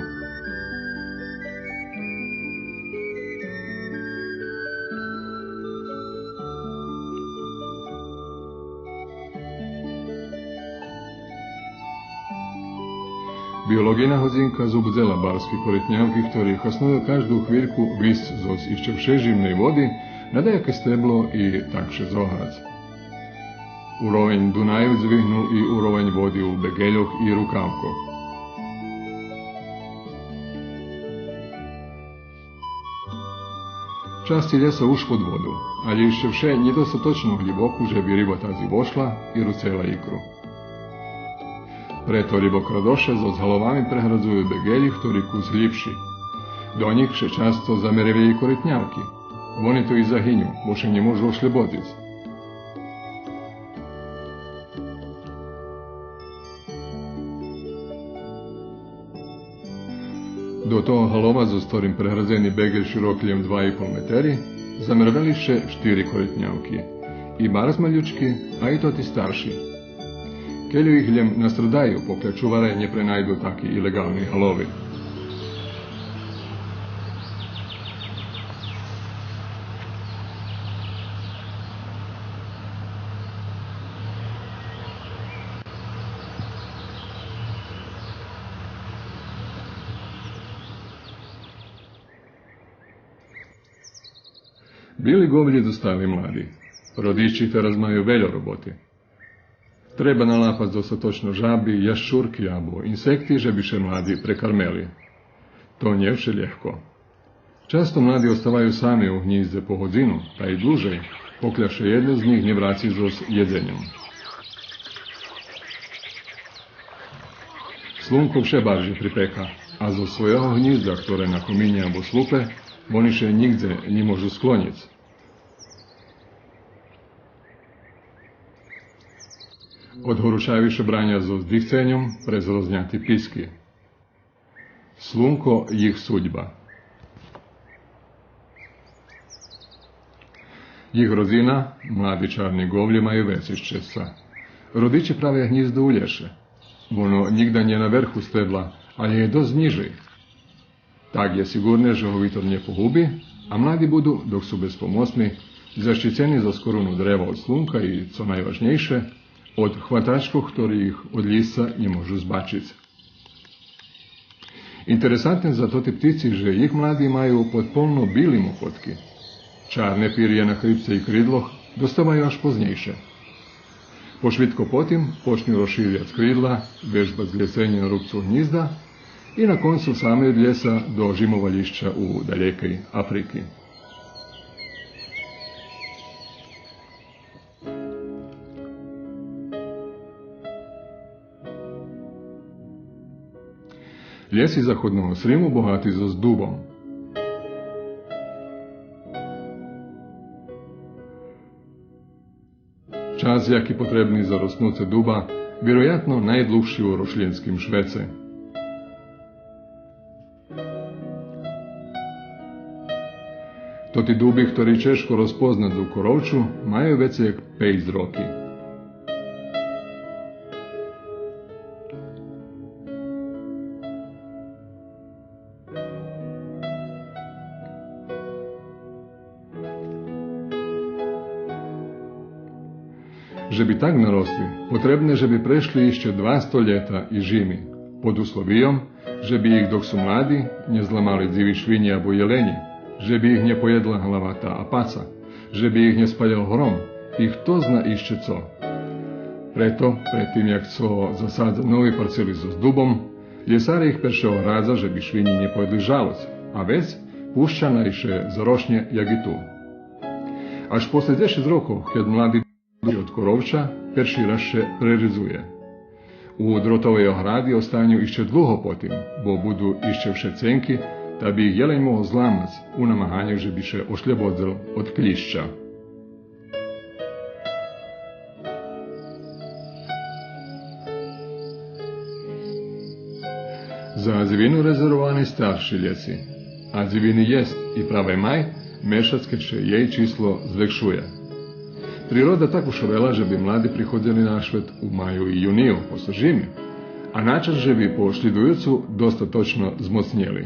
Биолоґийна годзинка зубдзела барски коритнявки, хтори хасную кажду хвильку висц зоз ище вше жимней води на даяке стебло и так ше зограц. Уровень Дунаю здвигнул и уровень води у беґельох и рукавкох. Часци лєса уж под воду, алє ище вше нє достаточно глїбоку же би риба тазди вошла и руцела икру. Прето рибокрадоше зоз галовами преґрадзую беґелї хтори кус глїбши. До нїх ше часто замеревє и коритнявки. Вони то и загиню, бо ше нє можу ошлєбодзиц. До того галова, зоз хторим преґрадзени беґель широки лєм два и пол метери, замервели ше штири коритнявки. И барз малючки, а и тоти старши. Кельо их лєм настрадаю, покля чуваре нє пренайду таки илеґални галови. Били ґовлї зостали млади. Родичи тераз маю вельо роботи. Треба налапац достаточно жаби, ящурки або инсекти же би ше млади прекармели. То нє вше лєгко. Часто млади оставаю сами у гнїздзе по годзину, та и длужей, покля ше єдне з нїх нє враци зоз єдзеньом. Слунко вше баржей припека, а зоз свойого гнїзда, хторе на комини або слупе, вони ше нїґдзе нє можу склонїц. Одгоручави ше браня зоз дихценьом през розняти писки. Слунко їх судьба. Їх родзина, млади чарни ґовлї, маю вецей щесца. Родичи правя гнїздо у лєше. Воно нїґда нє на верху стебла, алє є досц нїжей. Так є сиґурне же го витор нє погуби, а млади буду, док су безпомоцни, защицени зоз коруну древа од слунка и, цо найважнєйше, од хватачкох, хтори их од лїсца нє можу збачиц. Интересантне за тоти птици же їх млади маю подполно били мокотки. Чарне пиря на хрипце и кридлох доставаю аж познєйше. Пошвидко потим почню розширяц кридла, вежбац лєсенє на рубцу гнїзда и на концу сами од лєса до жимовалїща у далєкей Африки. Лєси заходного Сриму богати зоз дубом. Час, яки потребни за роснуце дуба, вироятно найдлугши у рошлїнским швеце. Тоти дуби, хтори чежко розпознац у Коровчу, маю вецей як пейц роки. Же би так наросли, потребне же би прешли ище два столєта и жими, под условийом же би их, док су млади, нє зламали дзиви швинї або єленї, же би их нє поєдла галавата апаца, же би их нє спалєл гром и хто зна ище цо. Прето, пред тим як цо засадза нови парцели зоз дубом, лєсаре их перше оградза же би швинї нє поєдли жалоц, а вец пуща най ше зарошнє як и ту. Аж после дзешец рокох, кед млади од Коровча перши раз ше пререзує. У дротовей огради останю ище длуго потим, бо буду ище вше ценки, та би их єлень могол зламац у намаганю же би ше ошлєбодзел од клїща. За дзивину резервовани старши лєси, а дзивини єст и правей май, мешац кед ше єй число звекшує. Природа так ушовела же би млади приходзели на швет у маю и юнию, после жими, а на час же би по шлїдуюцу достаточно змоцнєли.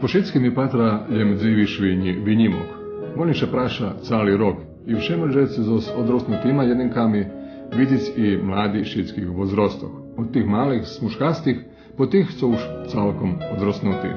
По шицким и патра лєм дзиви швинї винїмок. Вони ше праша цали рок и вше можеце зоз одроснутима єдинками видзиц и млади шицких возростох. Од тих малих смушкастих по тих цо уж цалком одроснути.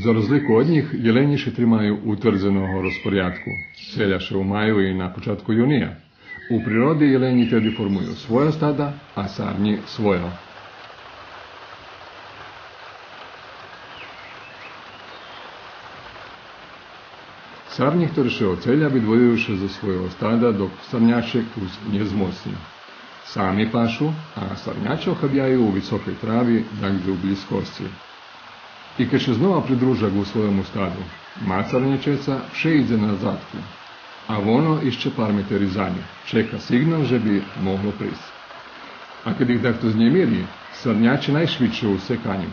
За розлику од нїх, єлені ше тримаю утвердзеного розпорядку. Целя ше у маю и на початку юния. У природи єлені теди формую своя стада, а сарнї свойо. Сарнї хтори ше оцеля, видвоюю ше зоз свойого стада, док сарняче кус нє змоцню. Сами пашу, а сарняче охабяю у високей трави, дагдзе у блїзкосци. И кед ше знова придружа ґу свойому стаду, мацарнячеца вше идзе назадку, а воно ище пар метери за нїм, чека сиґнал же би могло присц. А кед их дахто знємири, сарняче найшвидше у сцеканю.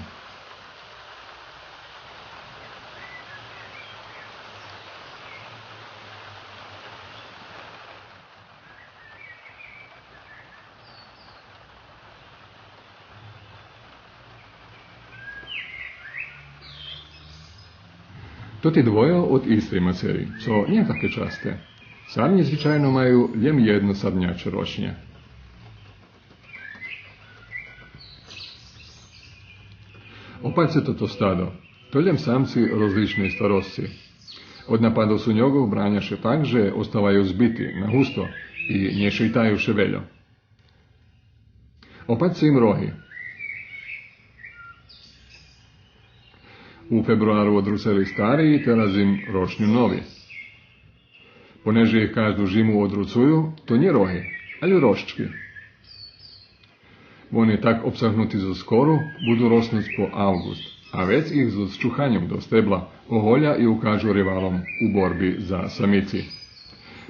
Тоти двойо од истей мацери, цо нє таке часте. Сарнї звичайно маю лєм єдно сарняче рочнє. Опатьце тото стадо. То лєм самци розличней старосци. Од нападох суньогох браня ше так же оставаю збити, нагусто, и нє шейтаю ше вельо. Опатьце им роги. У фебруару одруцели стари и тераз им рочню нови. Понеже их кажду жиму одруцую, то нє роги, алє рожчки. Вони так обсагнути зоз кору буду роснуц по авґуст, а вец их зоз чуханьом до стебла оголя и укажу ривалом у борби за самици.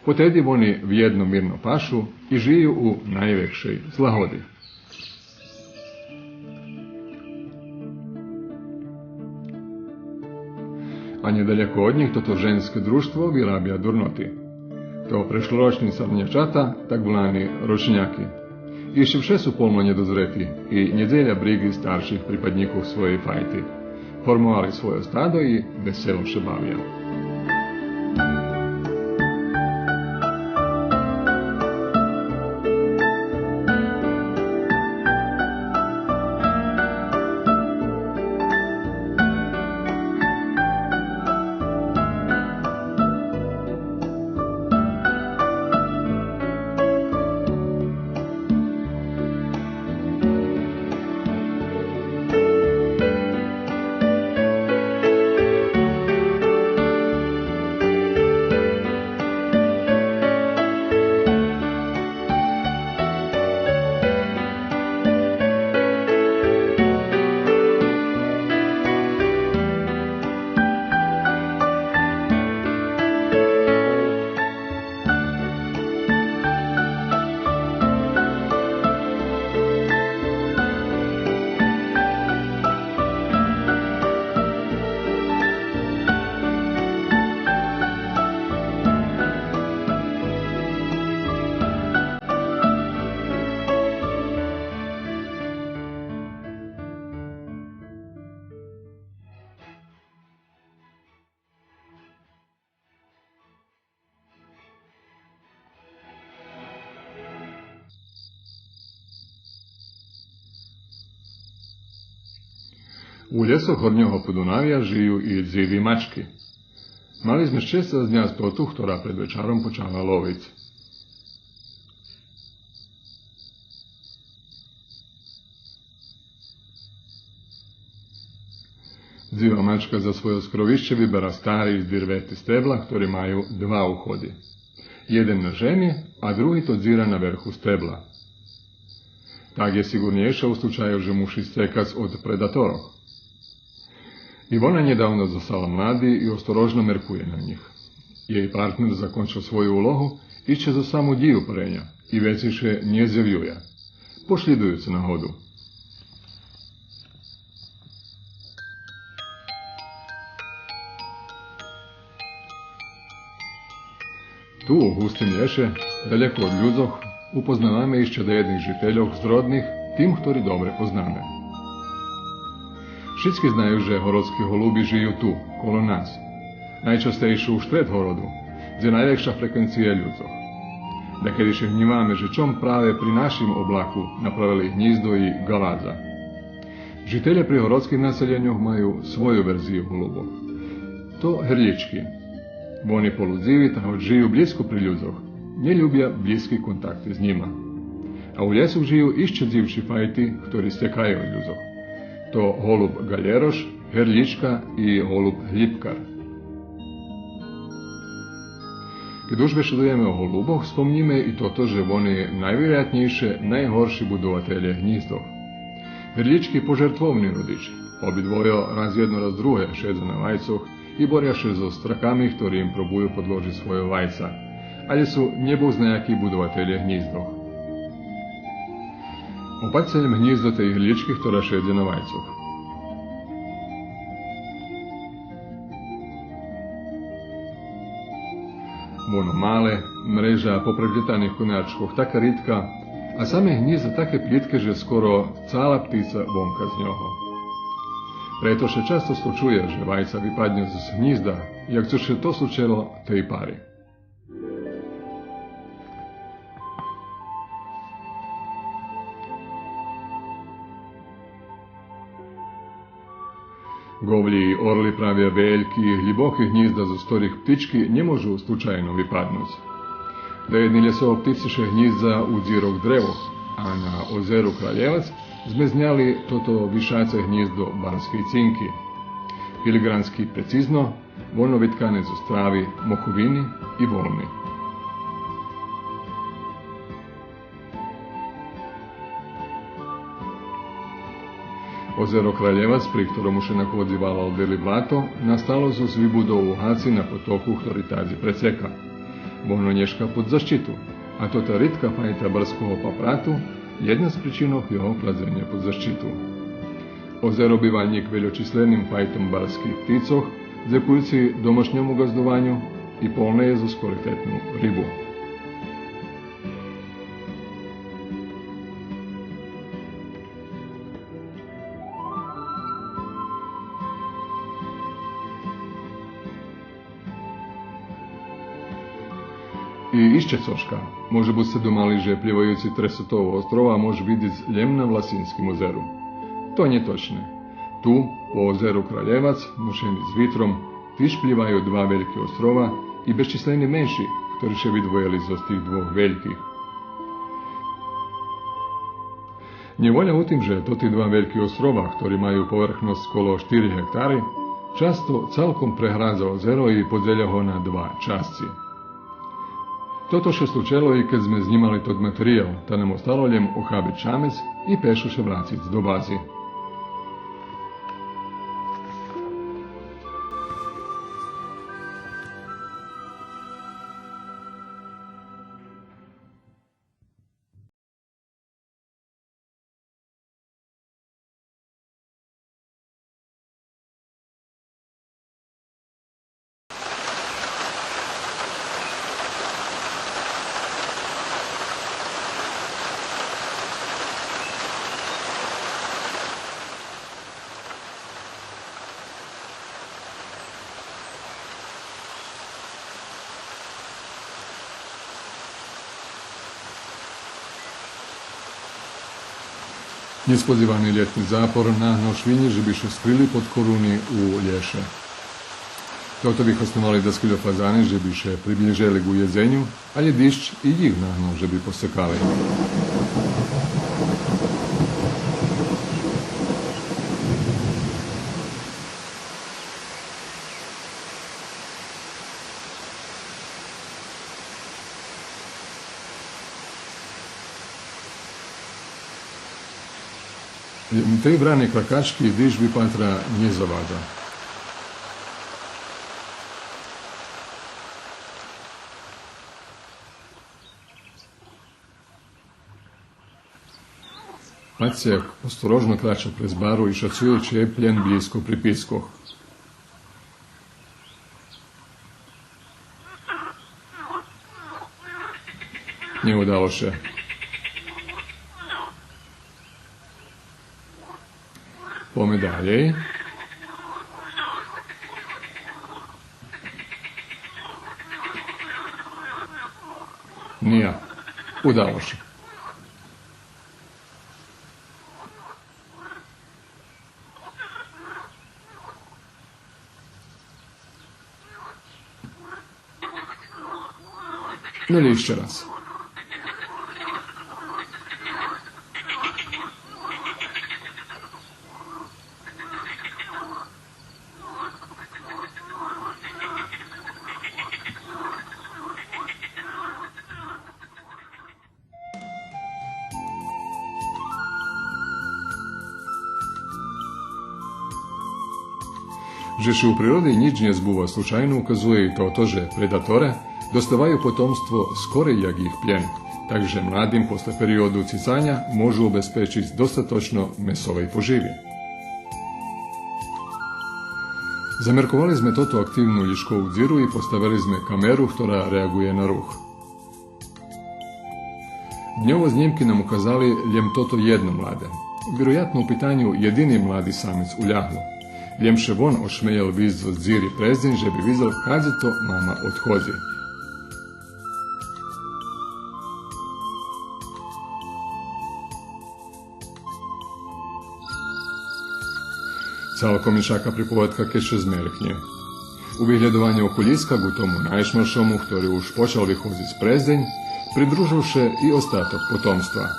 Потеди вони вєдно мирно пашу и жию у найвекшей злагоди. А нєдаляко од нїх тото женске дружтво вирабя дурноти. То прешлорочни сарнячата, так волани рочняки. Ище вше су полно нєдозрети и нє дзеля бриґи старших припаднїкох своєй файти. Формовали свойо стадо и весело ше бавя. У лєсох Горнього Подунавя жию и дзиви мачки. Мали зме щесце зняц тоту, хтора пред вечаром почала ловиц. Дзива мачка за свойо скровище вибера стари здирвети стебла, хтори маю два уходи. Єден на жеми, а други то дзира на верху стебла. Так є сиґурнєйша у случаю же муши сцекац од предаторох. И вона нєдавно застала млади и осторожно меркує на нїх. Єй партнер закончел свою улогу ище за саму дїю пареня и вецей ше нє зявює. Пошлїдуюце нагоду. Ту, у густим лєше, далєко од людзох, упознаваме ище даєдних жительох з родних, тим хтори добре познаме. Шицки знаю же городски голуби жию ту, коло нас. Найчастейше у штред городу, дзе найвекша фреквенция людзох. Дакеди ше гнїваме же чом праве при нашим облаку направели гнїздо и ґаладза. Жителє пригородских населєньох маю свою верзию голубох. То герлїчки. Вони полудзиви та гоч жию блїзко при людзох, нє любя блїзки контакти з нїма. А у лєсох жию ище дзивши файти, хтори стєкаю од людзох. То голуб ґалєрош, герлїчка и голуб глїпкар. Кед уж бешедуєме о голубох, спомнїме и тото же вони найвироятнєйше найгорши будователє гнїздох. Герлїчки пожертвовни родич. Обидвойо раз єдно, раз друге шедза на вайцох и боря ше зоз страками, хтори им пробую подложиц свойо вайца. Алє су нєбознаяки будователє гнїздох. Опатьце лєм гнїздо тей герлїчки, хтора шедзи на вайцох. Воно мале, мрежа попреплєтаних конячкох така ридка, а саме гнїздо таке плїтке же скоро цала птица вонка з нього. Прето ше часто случує же вайца випадню з гнїзда, як цо ше то случело тей пари. Ґовлї и орли правя вельки, глїбоки гнїзда зоз хторих птички нє можу случайно випаднуц. Даєдни лєсово птици ше гнїздза у дзирох древох, а на озеру Кралєвац зме зняли тото вишаце гнїздо барскей цинки. Филигрански прецизно, воно виткане зоз трави, моховини и волни. Озеро Кралєвац, при хторому ше находзи валал Бели Блато, настало зоз вибудову гаци на потоку хтори тадзи прецека. Воно нєшка под защиту, а тота ридка файта барского папрату єдна з причинох його кладзеня под защиту. Озеро бива нїк вельочисленим файтом барских птицох, дзекуюци домашньому ґаздованю, и полне є зоз квалитетну рибу. И ище цошка. Може буц сце думали же плїваюци Тресотову острова мож видзиц лєм на Власинским озеру. То нє точне. Ту, по озеру Кралєвац, мушени з витром, тиж плїваю два вельки острова и безчислени менши, хтори ше видвоєли зоз тих двох вельких. Нєволя у тим же тоти два вельки острова, хтори маю поверхносц коло штири гектари, часто цалком преградза озеро и подзеля го на два часци. Тото ше случело и кед зме знїмали тот материял, та нам остало лєм охабиц шамец и пешо ше врациц до бази. Нєсподзивани лєтни запор нагнал швинї же би ше скрили под коруни у лєше. Тото вихосновали даскельо фазани же би ше приближели ґу єдзеню, алє диждж и їх нагнал же би посекали. Тей врани кракачки диждж випатра нє заваджа. Патьце, як осторожно крача през бару и шацую чи є плєн блїзко при пискох. Нє удало ше. Пойме далєй. Нє. Удало ше. Нели ище раз. Же ше у природи нїч нє збува случайно, указує и тото же предаторе доставаю потомство скорей як їх плєн, так же младим после периоду цицаня можу обезпечиц достаточно месовей поживи. Замерковали зме тоту активну лїшкову дзиру и поставели зме камеру, хтора реаґує на рух. Дньово знїмки нам указали лєм тото єдно младе. Вироятно у питаню єдини млади самец уляглу. Лєм ше вон ошмелєл висц зоз дзири през дзень же би видзел кадзе то мама одходзи. Цалком иншака приповедка кед ше змеркнє. У виглєдованю окулїска ґу тому найшмалшому, хтори уж почал виходзиц през дзень, придружел ше и остаток потомства.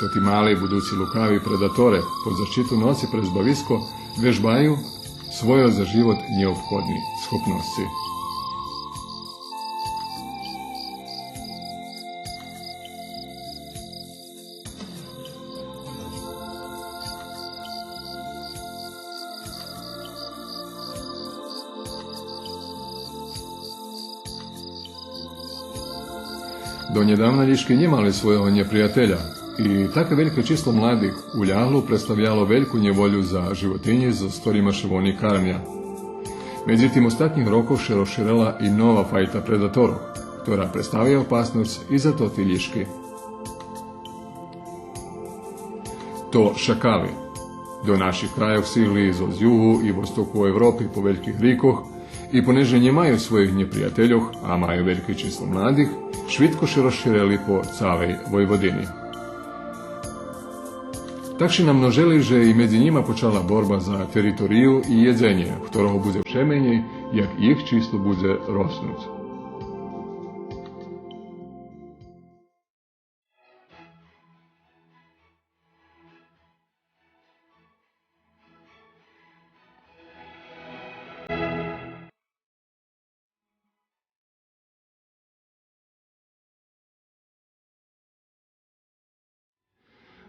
Тоти мали будуци лукави предаторе под защиту ноци през бависко вежбаю свойо за живот нєобходни схопносци. До нєдавна лїшки нє мали свойого нєприятеля, и таке вельке число младих уляглу представляло вельку нєволю за животинї зоз хторима ше вони кармя. Медзитим, остатнїх рокох ше розширела и нова файта предаторох, хтора представя опасносц и за тоти лїшки. То шакали. До наших крайох стигли зоз югу и востоку Европи по вельких рикох, и понеже нємаю своїх нєприятельох, а маю вельке число младих, швидко ше розширели по цалей Войводини. Так ше намножели же и медзи нїма почала борба за територию и єдзенє, хторого будзе вше менєй, як їх число будзе роснуц.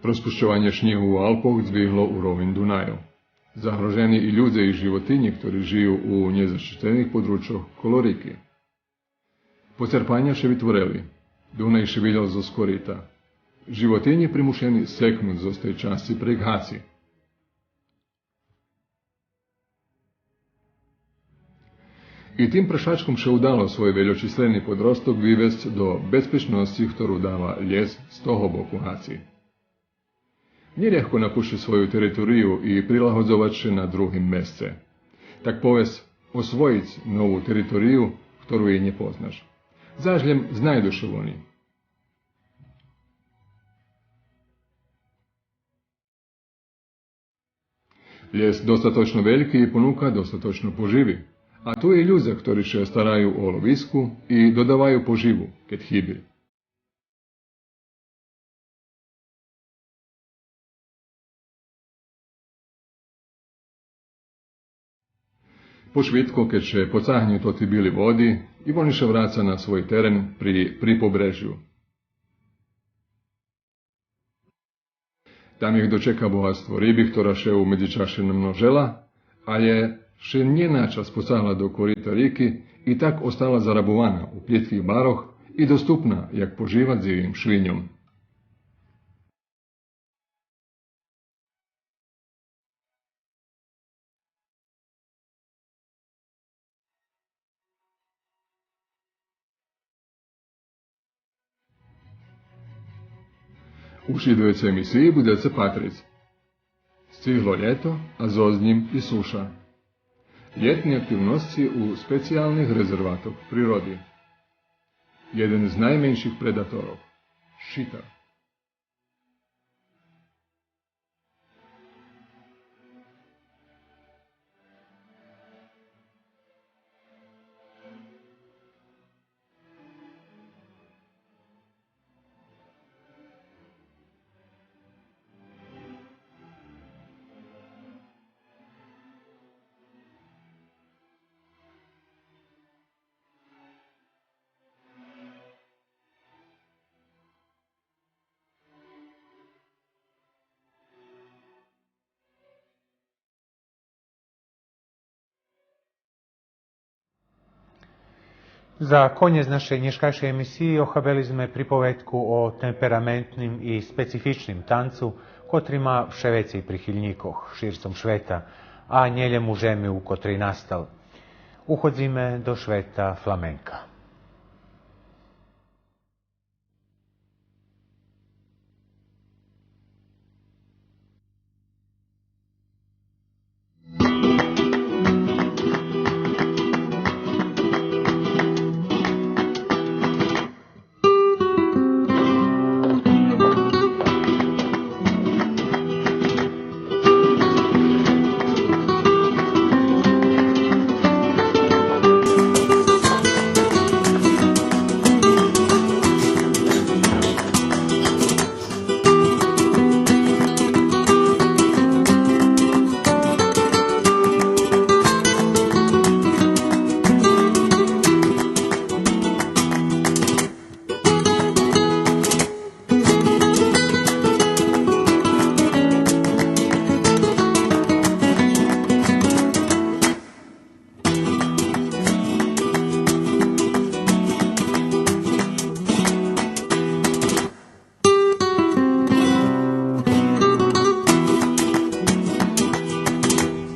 Розпущованє шнїгу у Алпох здвигло уровень Дунаю. Загрожени и людзе и животинї, хтори жию у нєзащитених подручох коло рики. Поцерпаня ше витворели. Дунай ше вилял зоз корита. Животинї примушени секнуц зоз тей часци прейґ Гаці. И тим прешачком ше удало свой вельочислени подросток вивесц до безпечносци, хтору дава лєс з того боку Гаці. Нє лєгко напущиц свою територию и прилагодзовац ше на другим месце. Так повесц, освоїц нову територию, хтору и нє познаш. Заш лєм знайду ше вони. Лєс достаточно вельки и понука достаточно поживи. А ту и людзе, хтори ше стараю о ловиску и додаваю поживу, кед хиби. Пошвидко, кед ше поцагню тоти били води, и вони ше враца на свой терен при припобрежю. Там их дочека богатство риби, хтора ше у медзичаше намножела, алє ше нє на час поцагла до корита рики и так остала зарабована у плїтких барох и доступна як пожива дзивим швиньом. У шлїдуюцей емисиї будзеце патриц: Сцигло лєто, а зоз нїм и суша. Лєтни активносци у специялних резерватох природи. Єден з найменших предаторох. Шитар. За конєц нашей нєшкайшей емисиї охабели зме приповедку о темпераментним и специфичним танцу, котри ма вше вецей прихильнїкох ширцом швета, а нє лєм у жеми у котрей настал. Уходзиме до швета фламенка.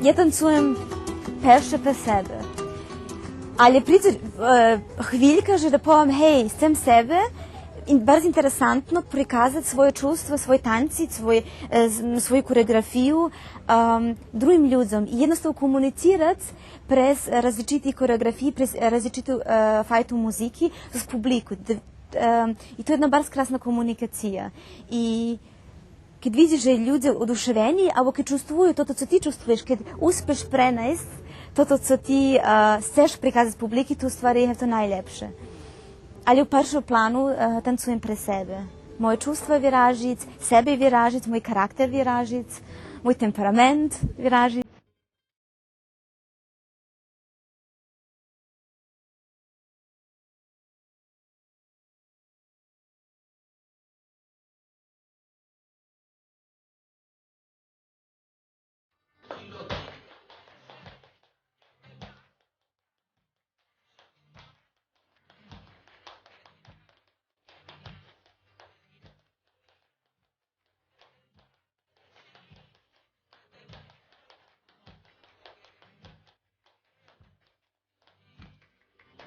Я танцуєм перше пре себе. Але придзе, е, хвилька же да повем: гей, сцем себе, ин-, барз интересантно приказац своє чувство, свой танци, свой, е, з-, м, свою хореґрафию, ем, другим людзом. И єдноставно комуницирац през различити хореґрафиї, през различиту, е, файту музики з публику. Д-, ем, и то єдна барз красна комуникация. И кед видзиш же людзе одушевени, або кед чувствую тото цо ти чувствуєш, кед успеш пренайсц тото цо ти, е, сцеш приказац публики, то у ствари є то найлєпше. Але у першому плану, е, танцуєм пре себе. Моє чувство виражиц, себе виражиц, мой характер виражиц, мой темперамент виражиц.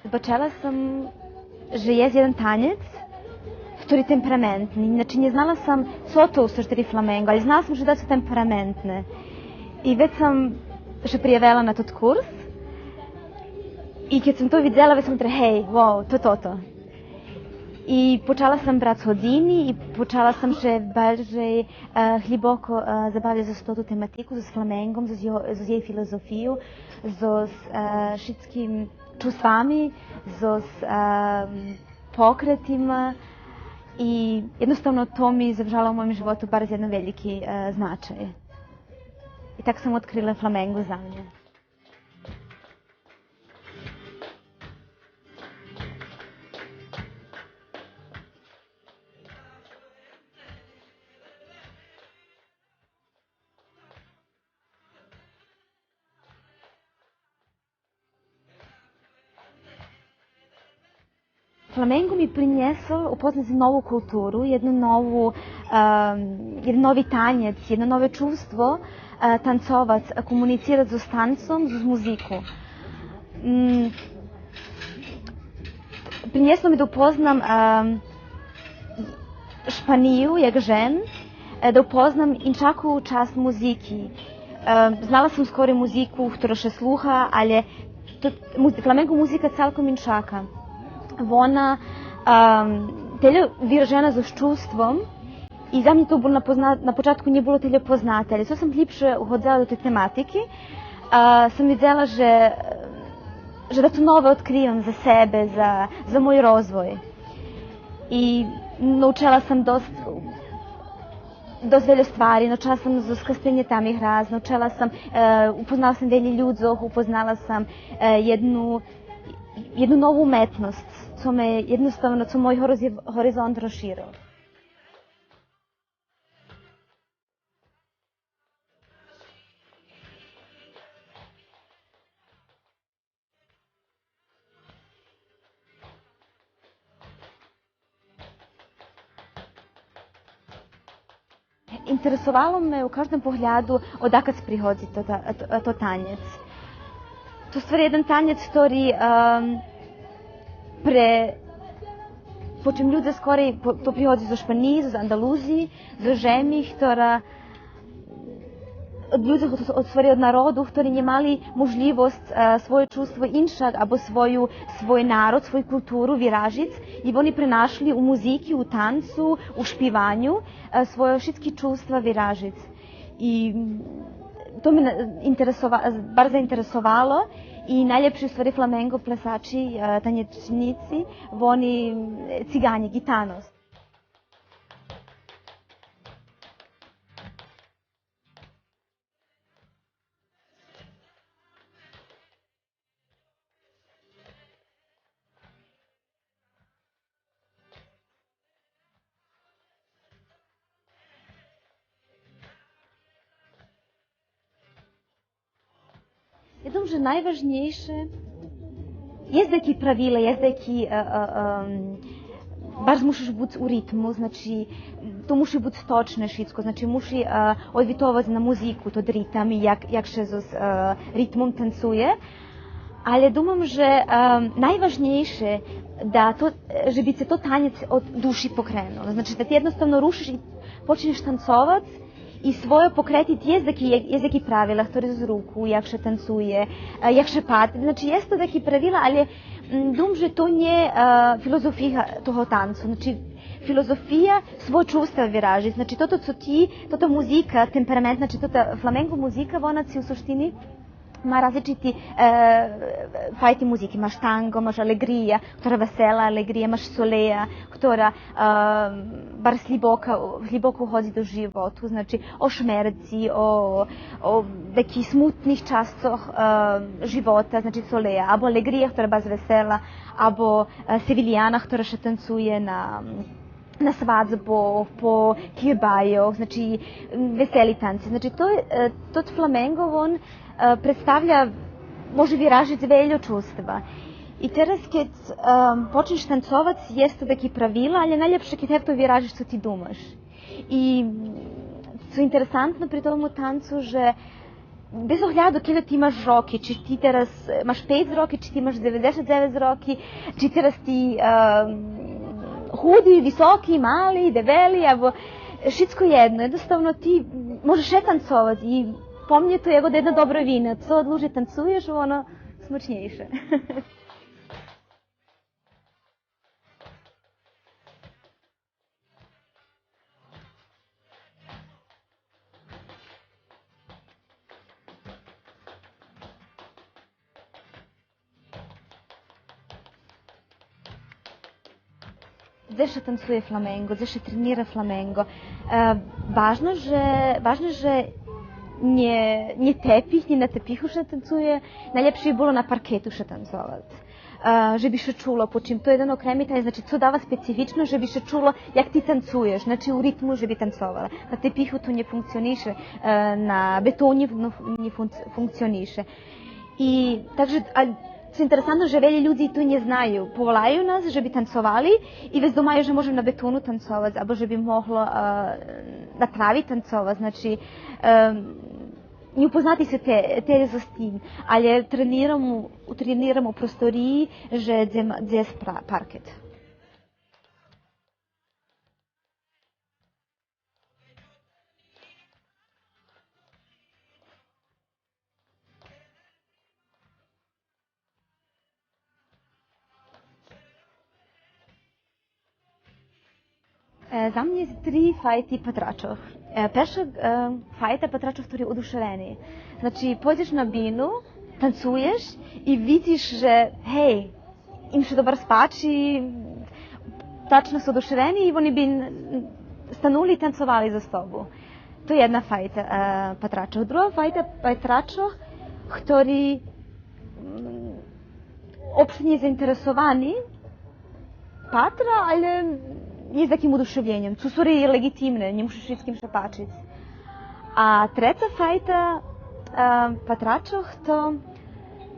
Збачела сом же єст єден танєц хтори темпераментни. Значи, нє знала сом цо то у суштини фламенґо, але знала сом же дацо темпераментне. И вец сом ше приявела на тот курс. И кед сом то видзела, вец сом ре-, гей, вау, то, то, то. И почала сом брац годзини и почала сом ше баржей, е, глїбоко, е, забавяц зоз тоту тематику, зоз фламенґом, зоз його, зоз єй филозофию, зоз, е, шицким чувствами, зоз, е, покретима. И єдноставно то ми завжало у моїм животу барз єден вельки, е, значай. И так сом одкрила фламенґо за мнє. Фламенґо ми принєсло упознац нову културу, єдну нову, е, єден нови танєц, єдно нове чувство, е, танцовац, комуницирац зоз танцом, зоз музику. М, принєсло ми да упознам, е, Шпанию як жен, е, да упознам иншаку часц музики. Е, знала сом скорей музику хтора ше слуха, але то, муз-, фламенґо музика цалком иншака. Вона, ем, тельо виражена зоз чувством и за мнє то було на позна-, на початку нє було тельо познате, але цо сом глїбше уходзела до тей тематики, е, сом видзела же, же дацо нове одкривам за себе, за, за мой розвой. И научела сом досц, досц вельо ствари, научела сом зоз Кастенєтами грац, научела сом, е, упознала сом вельо людзох, упознала сом, е, єдну, єдну нову уметносц, цо ме єдноставно, цо мой гороз-, горизонт розширел. Интересовало ме у каждим погляду одакац приходзи то, та-, то, то танєц. То ствари єден танєц хтори, ем, пре, по чим людзе скорей, по-, то приходзи зоз Шпаниї, зоз Андалузиї, зоз жеми, хтора, од людзе, од, од ствари од народу, хтори нє мали можлївосц, е, своє чувство иншак, або свою, свой народ, свою културу виражиц, и вони пренашли у музики, у танцу, у шпиваню, е, свойо шицки чувства виражиц. И, м, то ме на-, интересова-, барз заинтересовало. И найлєпши у ствари фламенґо плесачи, е, танєчнїци, вони, м, циґанє, ґитанос. Я думам же найважнєйше, єст даяки правила, єст даяки, е, е, ем, барз мушиш буц у ритму, значи, то муши буц точне шицко, значи, муши, е, одвитовац на музику, тот ритам, и як, як ше зоз, е, ритмом танцує. Але думам же, ем, найважнєйше да то, же би це то танєц од души покренул. Значи, да ти єдноставно рушиш и почнєш танцовац, и свойо покретиц, єст даяки, єст даяки правила, хтори зоз руку, як ше танцує, е, як ше патри. Значи, єст то даяки правила, але, м, думам же то нє, е, филозофия того танцу. Значи, филозофия свойо чувства виражиц. Значи, тото цо ти, тото музика, темперамент, значи, тота фламенґо музика, вона ци у суштини ма различити, е, файти музики. Маш танґо, маш алеґрия, хтора весела алеґрия, маш солеа, хтора, е, барз глїбока, глїбоко уходзи до животу, значи, о шмерци, о, о даких смутних часцох, е, живота, значи, солеа, або алеґрия, хтора барз весела, або, е, севилияна, хтора ше танцує на, на свадзбох, по кирбайох, значи, весели танци. Значи, то, е, тот фламенґо, вон, е, представя, може виражиц вельо чувства. И тераз, кед, е, почнєш танцовац, єст то даяки правила, але найлєпше кед гевто виражиш цо ти думаш. И цо интересантно при тому танцу, же без огляду кельо ти маш роки, чи ти тераз, е, маш пейц роки, чи ти маш дзеведзешат дзевец роки, чи тераз ти, е, худи, високи, мали, дебели, або шицко єдно. Єдноставно ти можеш ше танцовац и по мнє то є як єдна добра вина. Цо длуже танцуєш, воно смачнєйше. Дзе ше танцує фламенґо, дзе ше тренира фламенґо. Е, важно же, важно же нє, нє тепих, нє на тепиху ше танцує, найлєпше би було на паркету ше танцовац. Е, же би ше чуло по чим. То єден окреми танєц, значи, цо дава специфично, же би ше чуло як ти танцуєш, значи, у ритму же би танцовала. На тепиху то нє функционише, е, на бетону, но, нє фунц-, функционише. И, так же, а, цо интересантно же вельо людзи то нє знаю. Поволаю нас же би танцовали и вец думаю же можем на бетону танцовац, або же би могло, е, на трави танцовац, значи, е, нє упознати ше те-, тераз з тим, але тренирам у, тренирам у просториї же дзе м-, дзе єст пра-, паркет. Е, за мнє три файти патрачох. Е, перша, е, файта патрачох хтори одушевени. Значи, пойдзеш на бину, танцуєш и видзиш же, гей, им ше добре спачи, тачно су одушевени и вони би н-, станули и танцовали зоз тобу. То єдна файта, е, патрачох. Друга файта патрачох, хтори, м, обширнє заинтересовани, патра, але нє з таким одушевлєньом. Цо сори леґитимне, нє мушиш шицким ше пачиц. А треца файта, е, патрачох, то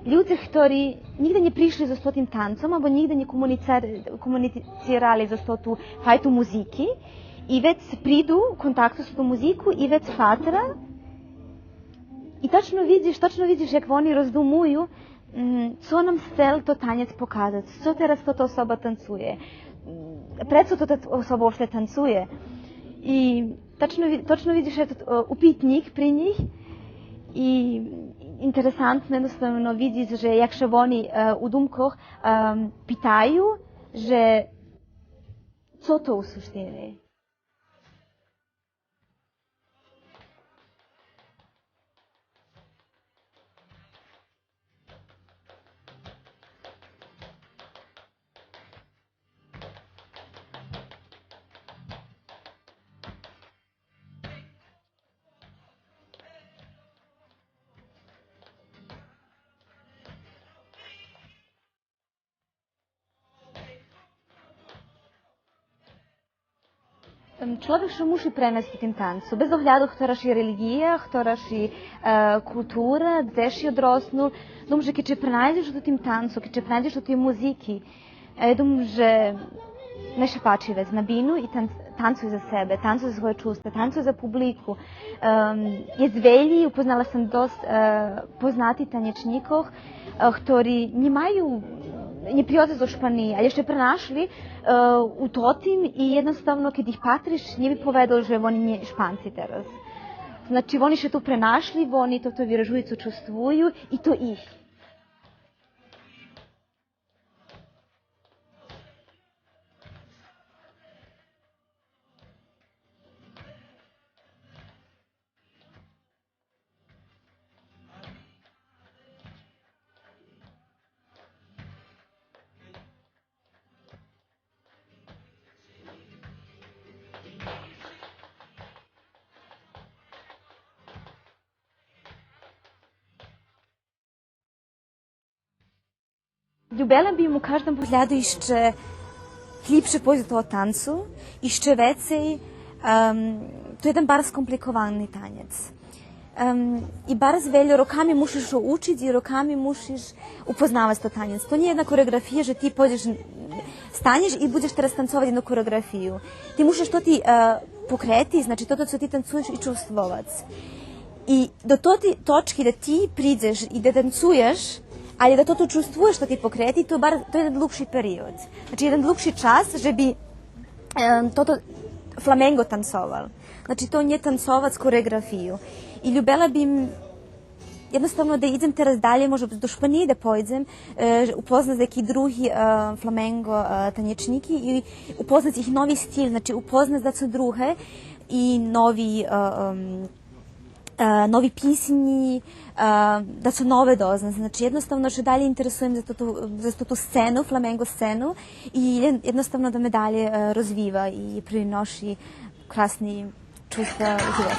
людзе хтори нїґдзе нє пришли зоз тотим танцом, або нїґдзе нє комуницар-, комуницирали зоз тоту файту музики, И вец приду у контакту з ту музику и вец патра. И тачно видзиш, тачно видзиш як вони роздумую, м, цо нам сцел тот танєц показац, цо тераз тота особа танцує, м, прецо тота особа вообще танцує. И тачно ви-, тачно видзиш тот, е, упитнїк при нїх. И интересантно єдноставно видзиц же як ше вони, е, у думкох, ем, питаю же цо то у суштини. Ем, чловек ше муши пренасц у тим танцу, без огляду хтора ши релиґия, хтора ши, е, култура, дзе ши одроснул. Думам же кед ше пренайдзеш у тим танцу, кед ше пренайдзеш у тим музики, е, думам же най ше пачи вец на бину и тан-, танцуй за себе, танцуй за своє чувства, танцуй за публику. Ем, єст велї, упознала сом досц, е, познатих танєчнїкох, е, хтори нє маю, нє приходза зоз Шпаниї, але ше пренашли, е, у тотим и єдноставно кед их патриш, нє би поведол же вони нє Шпанци тераз. Значи, вони ше ту пренашли, вони тото виражую, цо чувствую и то их. Любела бим у каждим погляду ище глїбше пойсц до того танцу, ище вецей, ем, то єден барз компликовани танєц. Ем, и барз вельо роками мушиш го учиц и роками мушиш упознавац тот танєц. То нє єдна хореоґрафия же ти пойдзеш, станєш и будзеш тераз танцовац єдну хореоґрафию. Ти мушиш тоти, е, покрети, значи тото цо ти танцуєш и чувствовац. И до тоти точки да ти придзеш и да танцуєш, але да тото чувствуєш, тоти покрети, то бар-, то єден длугши период. Значи, єден длугши час же би, е, тото фламенґо танцовал. Значи, то нє танцовац хореоґрафию. И любела бим єдноставно да идзем тераз далєй, може до Шпаниї да пойдзем, е, упознац даяки други, е, фламенґо, е, танєчнїки и упознац их нови стиль, значи, упознац дацо друге и нови, е, ем, е, нови писнї, е, дацо нове дознац. Значи, єдноставно ше далєй интересуєм за тоту, за тоту сцену, фламенґо сцену, и єд-, єдноставно да ме далєй, е, розвива и приноши красни чувства у живоце.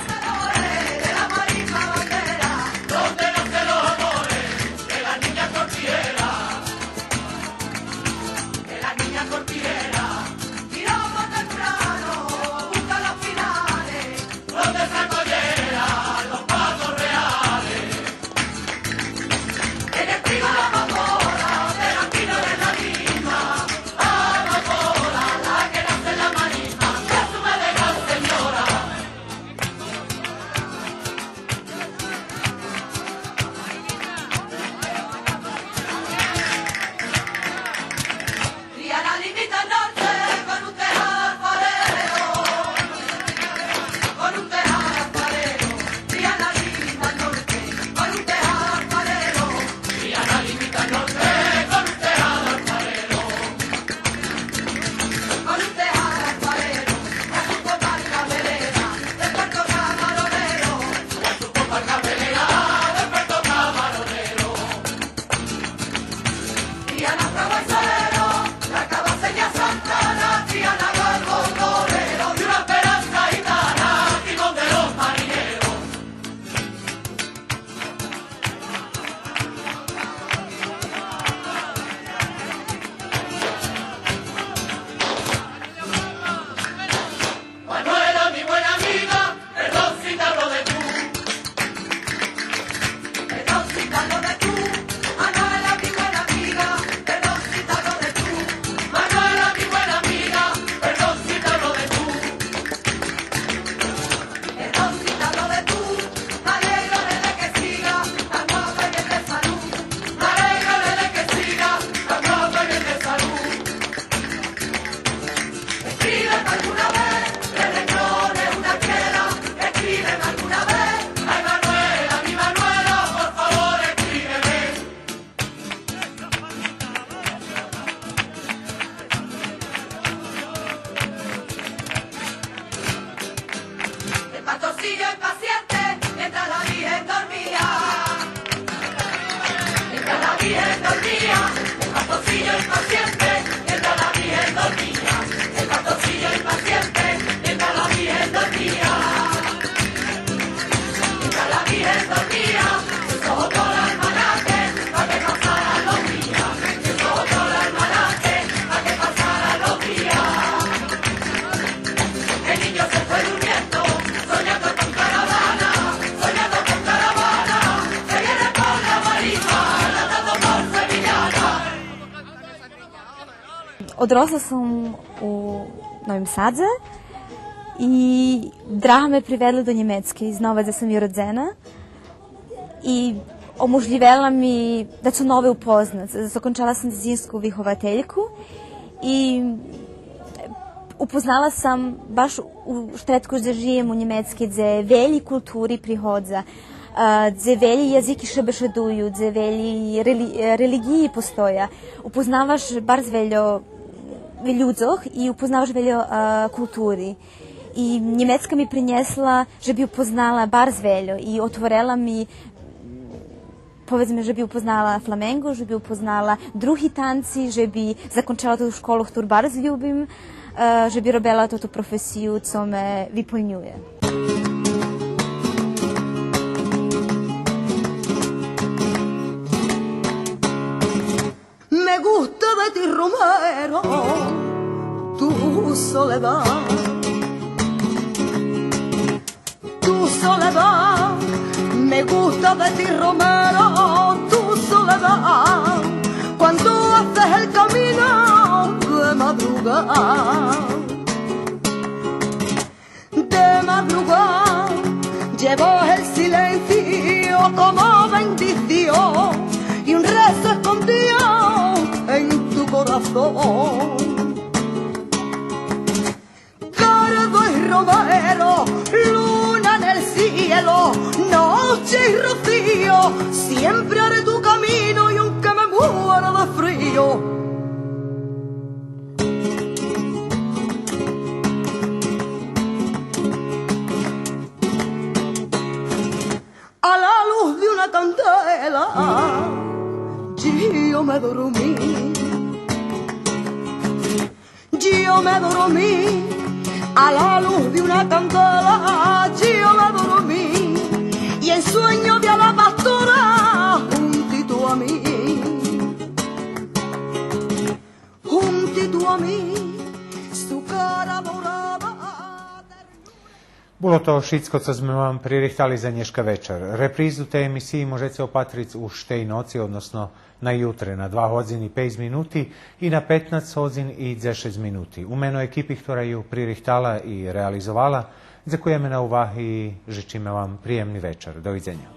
Одросла сом у Новим Садзе и драга ме приведла до Нємецкей, знова дзе сом и родзена. И оможлївела ми дацо нове упознац. Закончела сом дзецинску виховательку и упознала сом баш у штредку дзе жиєм у Нємецкей, дзе велї култури приходза, а, дзе велї язики ше бешедую, дзе велї рели-, е, релиґиї постоя. Упознаваш барз вельо людзох и упознаваш вельо, а, култури. И Нємецка ми принєсла же би упознала барз вельо и отворела ми, поведзме, же би упознала фламенґо, же би упознала други танци, же би закончела тоту школу, хтору барз любим, е, же би робела тоту професию, цо ме виполнює. Me gusta de ti, Romero, tu soledad. Tu soledad, me gusta de ti, Romero, tu soledad. Cuando haces el camino de madrugada, de madrugada, llevas el silencio como bendición y un rezo escondido en tu corazón. Cardo y romero, luna en el cielo, noche y rocío, siempre haré tu camino y aunque me muera de frío. A la luz de una candela, yo me dormí. Yo me dormí a la luz de una candela, yo me dormí. Y en sueño vi a la pastora juntito a mí, juntito a mí, su cara dorada. Було то шицко цо зме вам пририхтали за нєшка вечар. Репризу тей емисиї можеце опатриц уж тей ноци, односно на ютре, на два годзини пейц минути и на петнац годзин и дзешец минути. У мено екипи хтора ю пририхтала и реализовала, дзекуєме на уваги и жичиме вам приємни вечар. Довидзеня.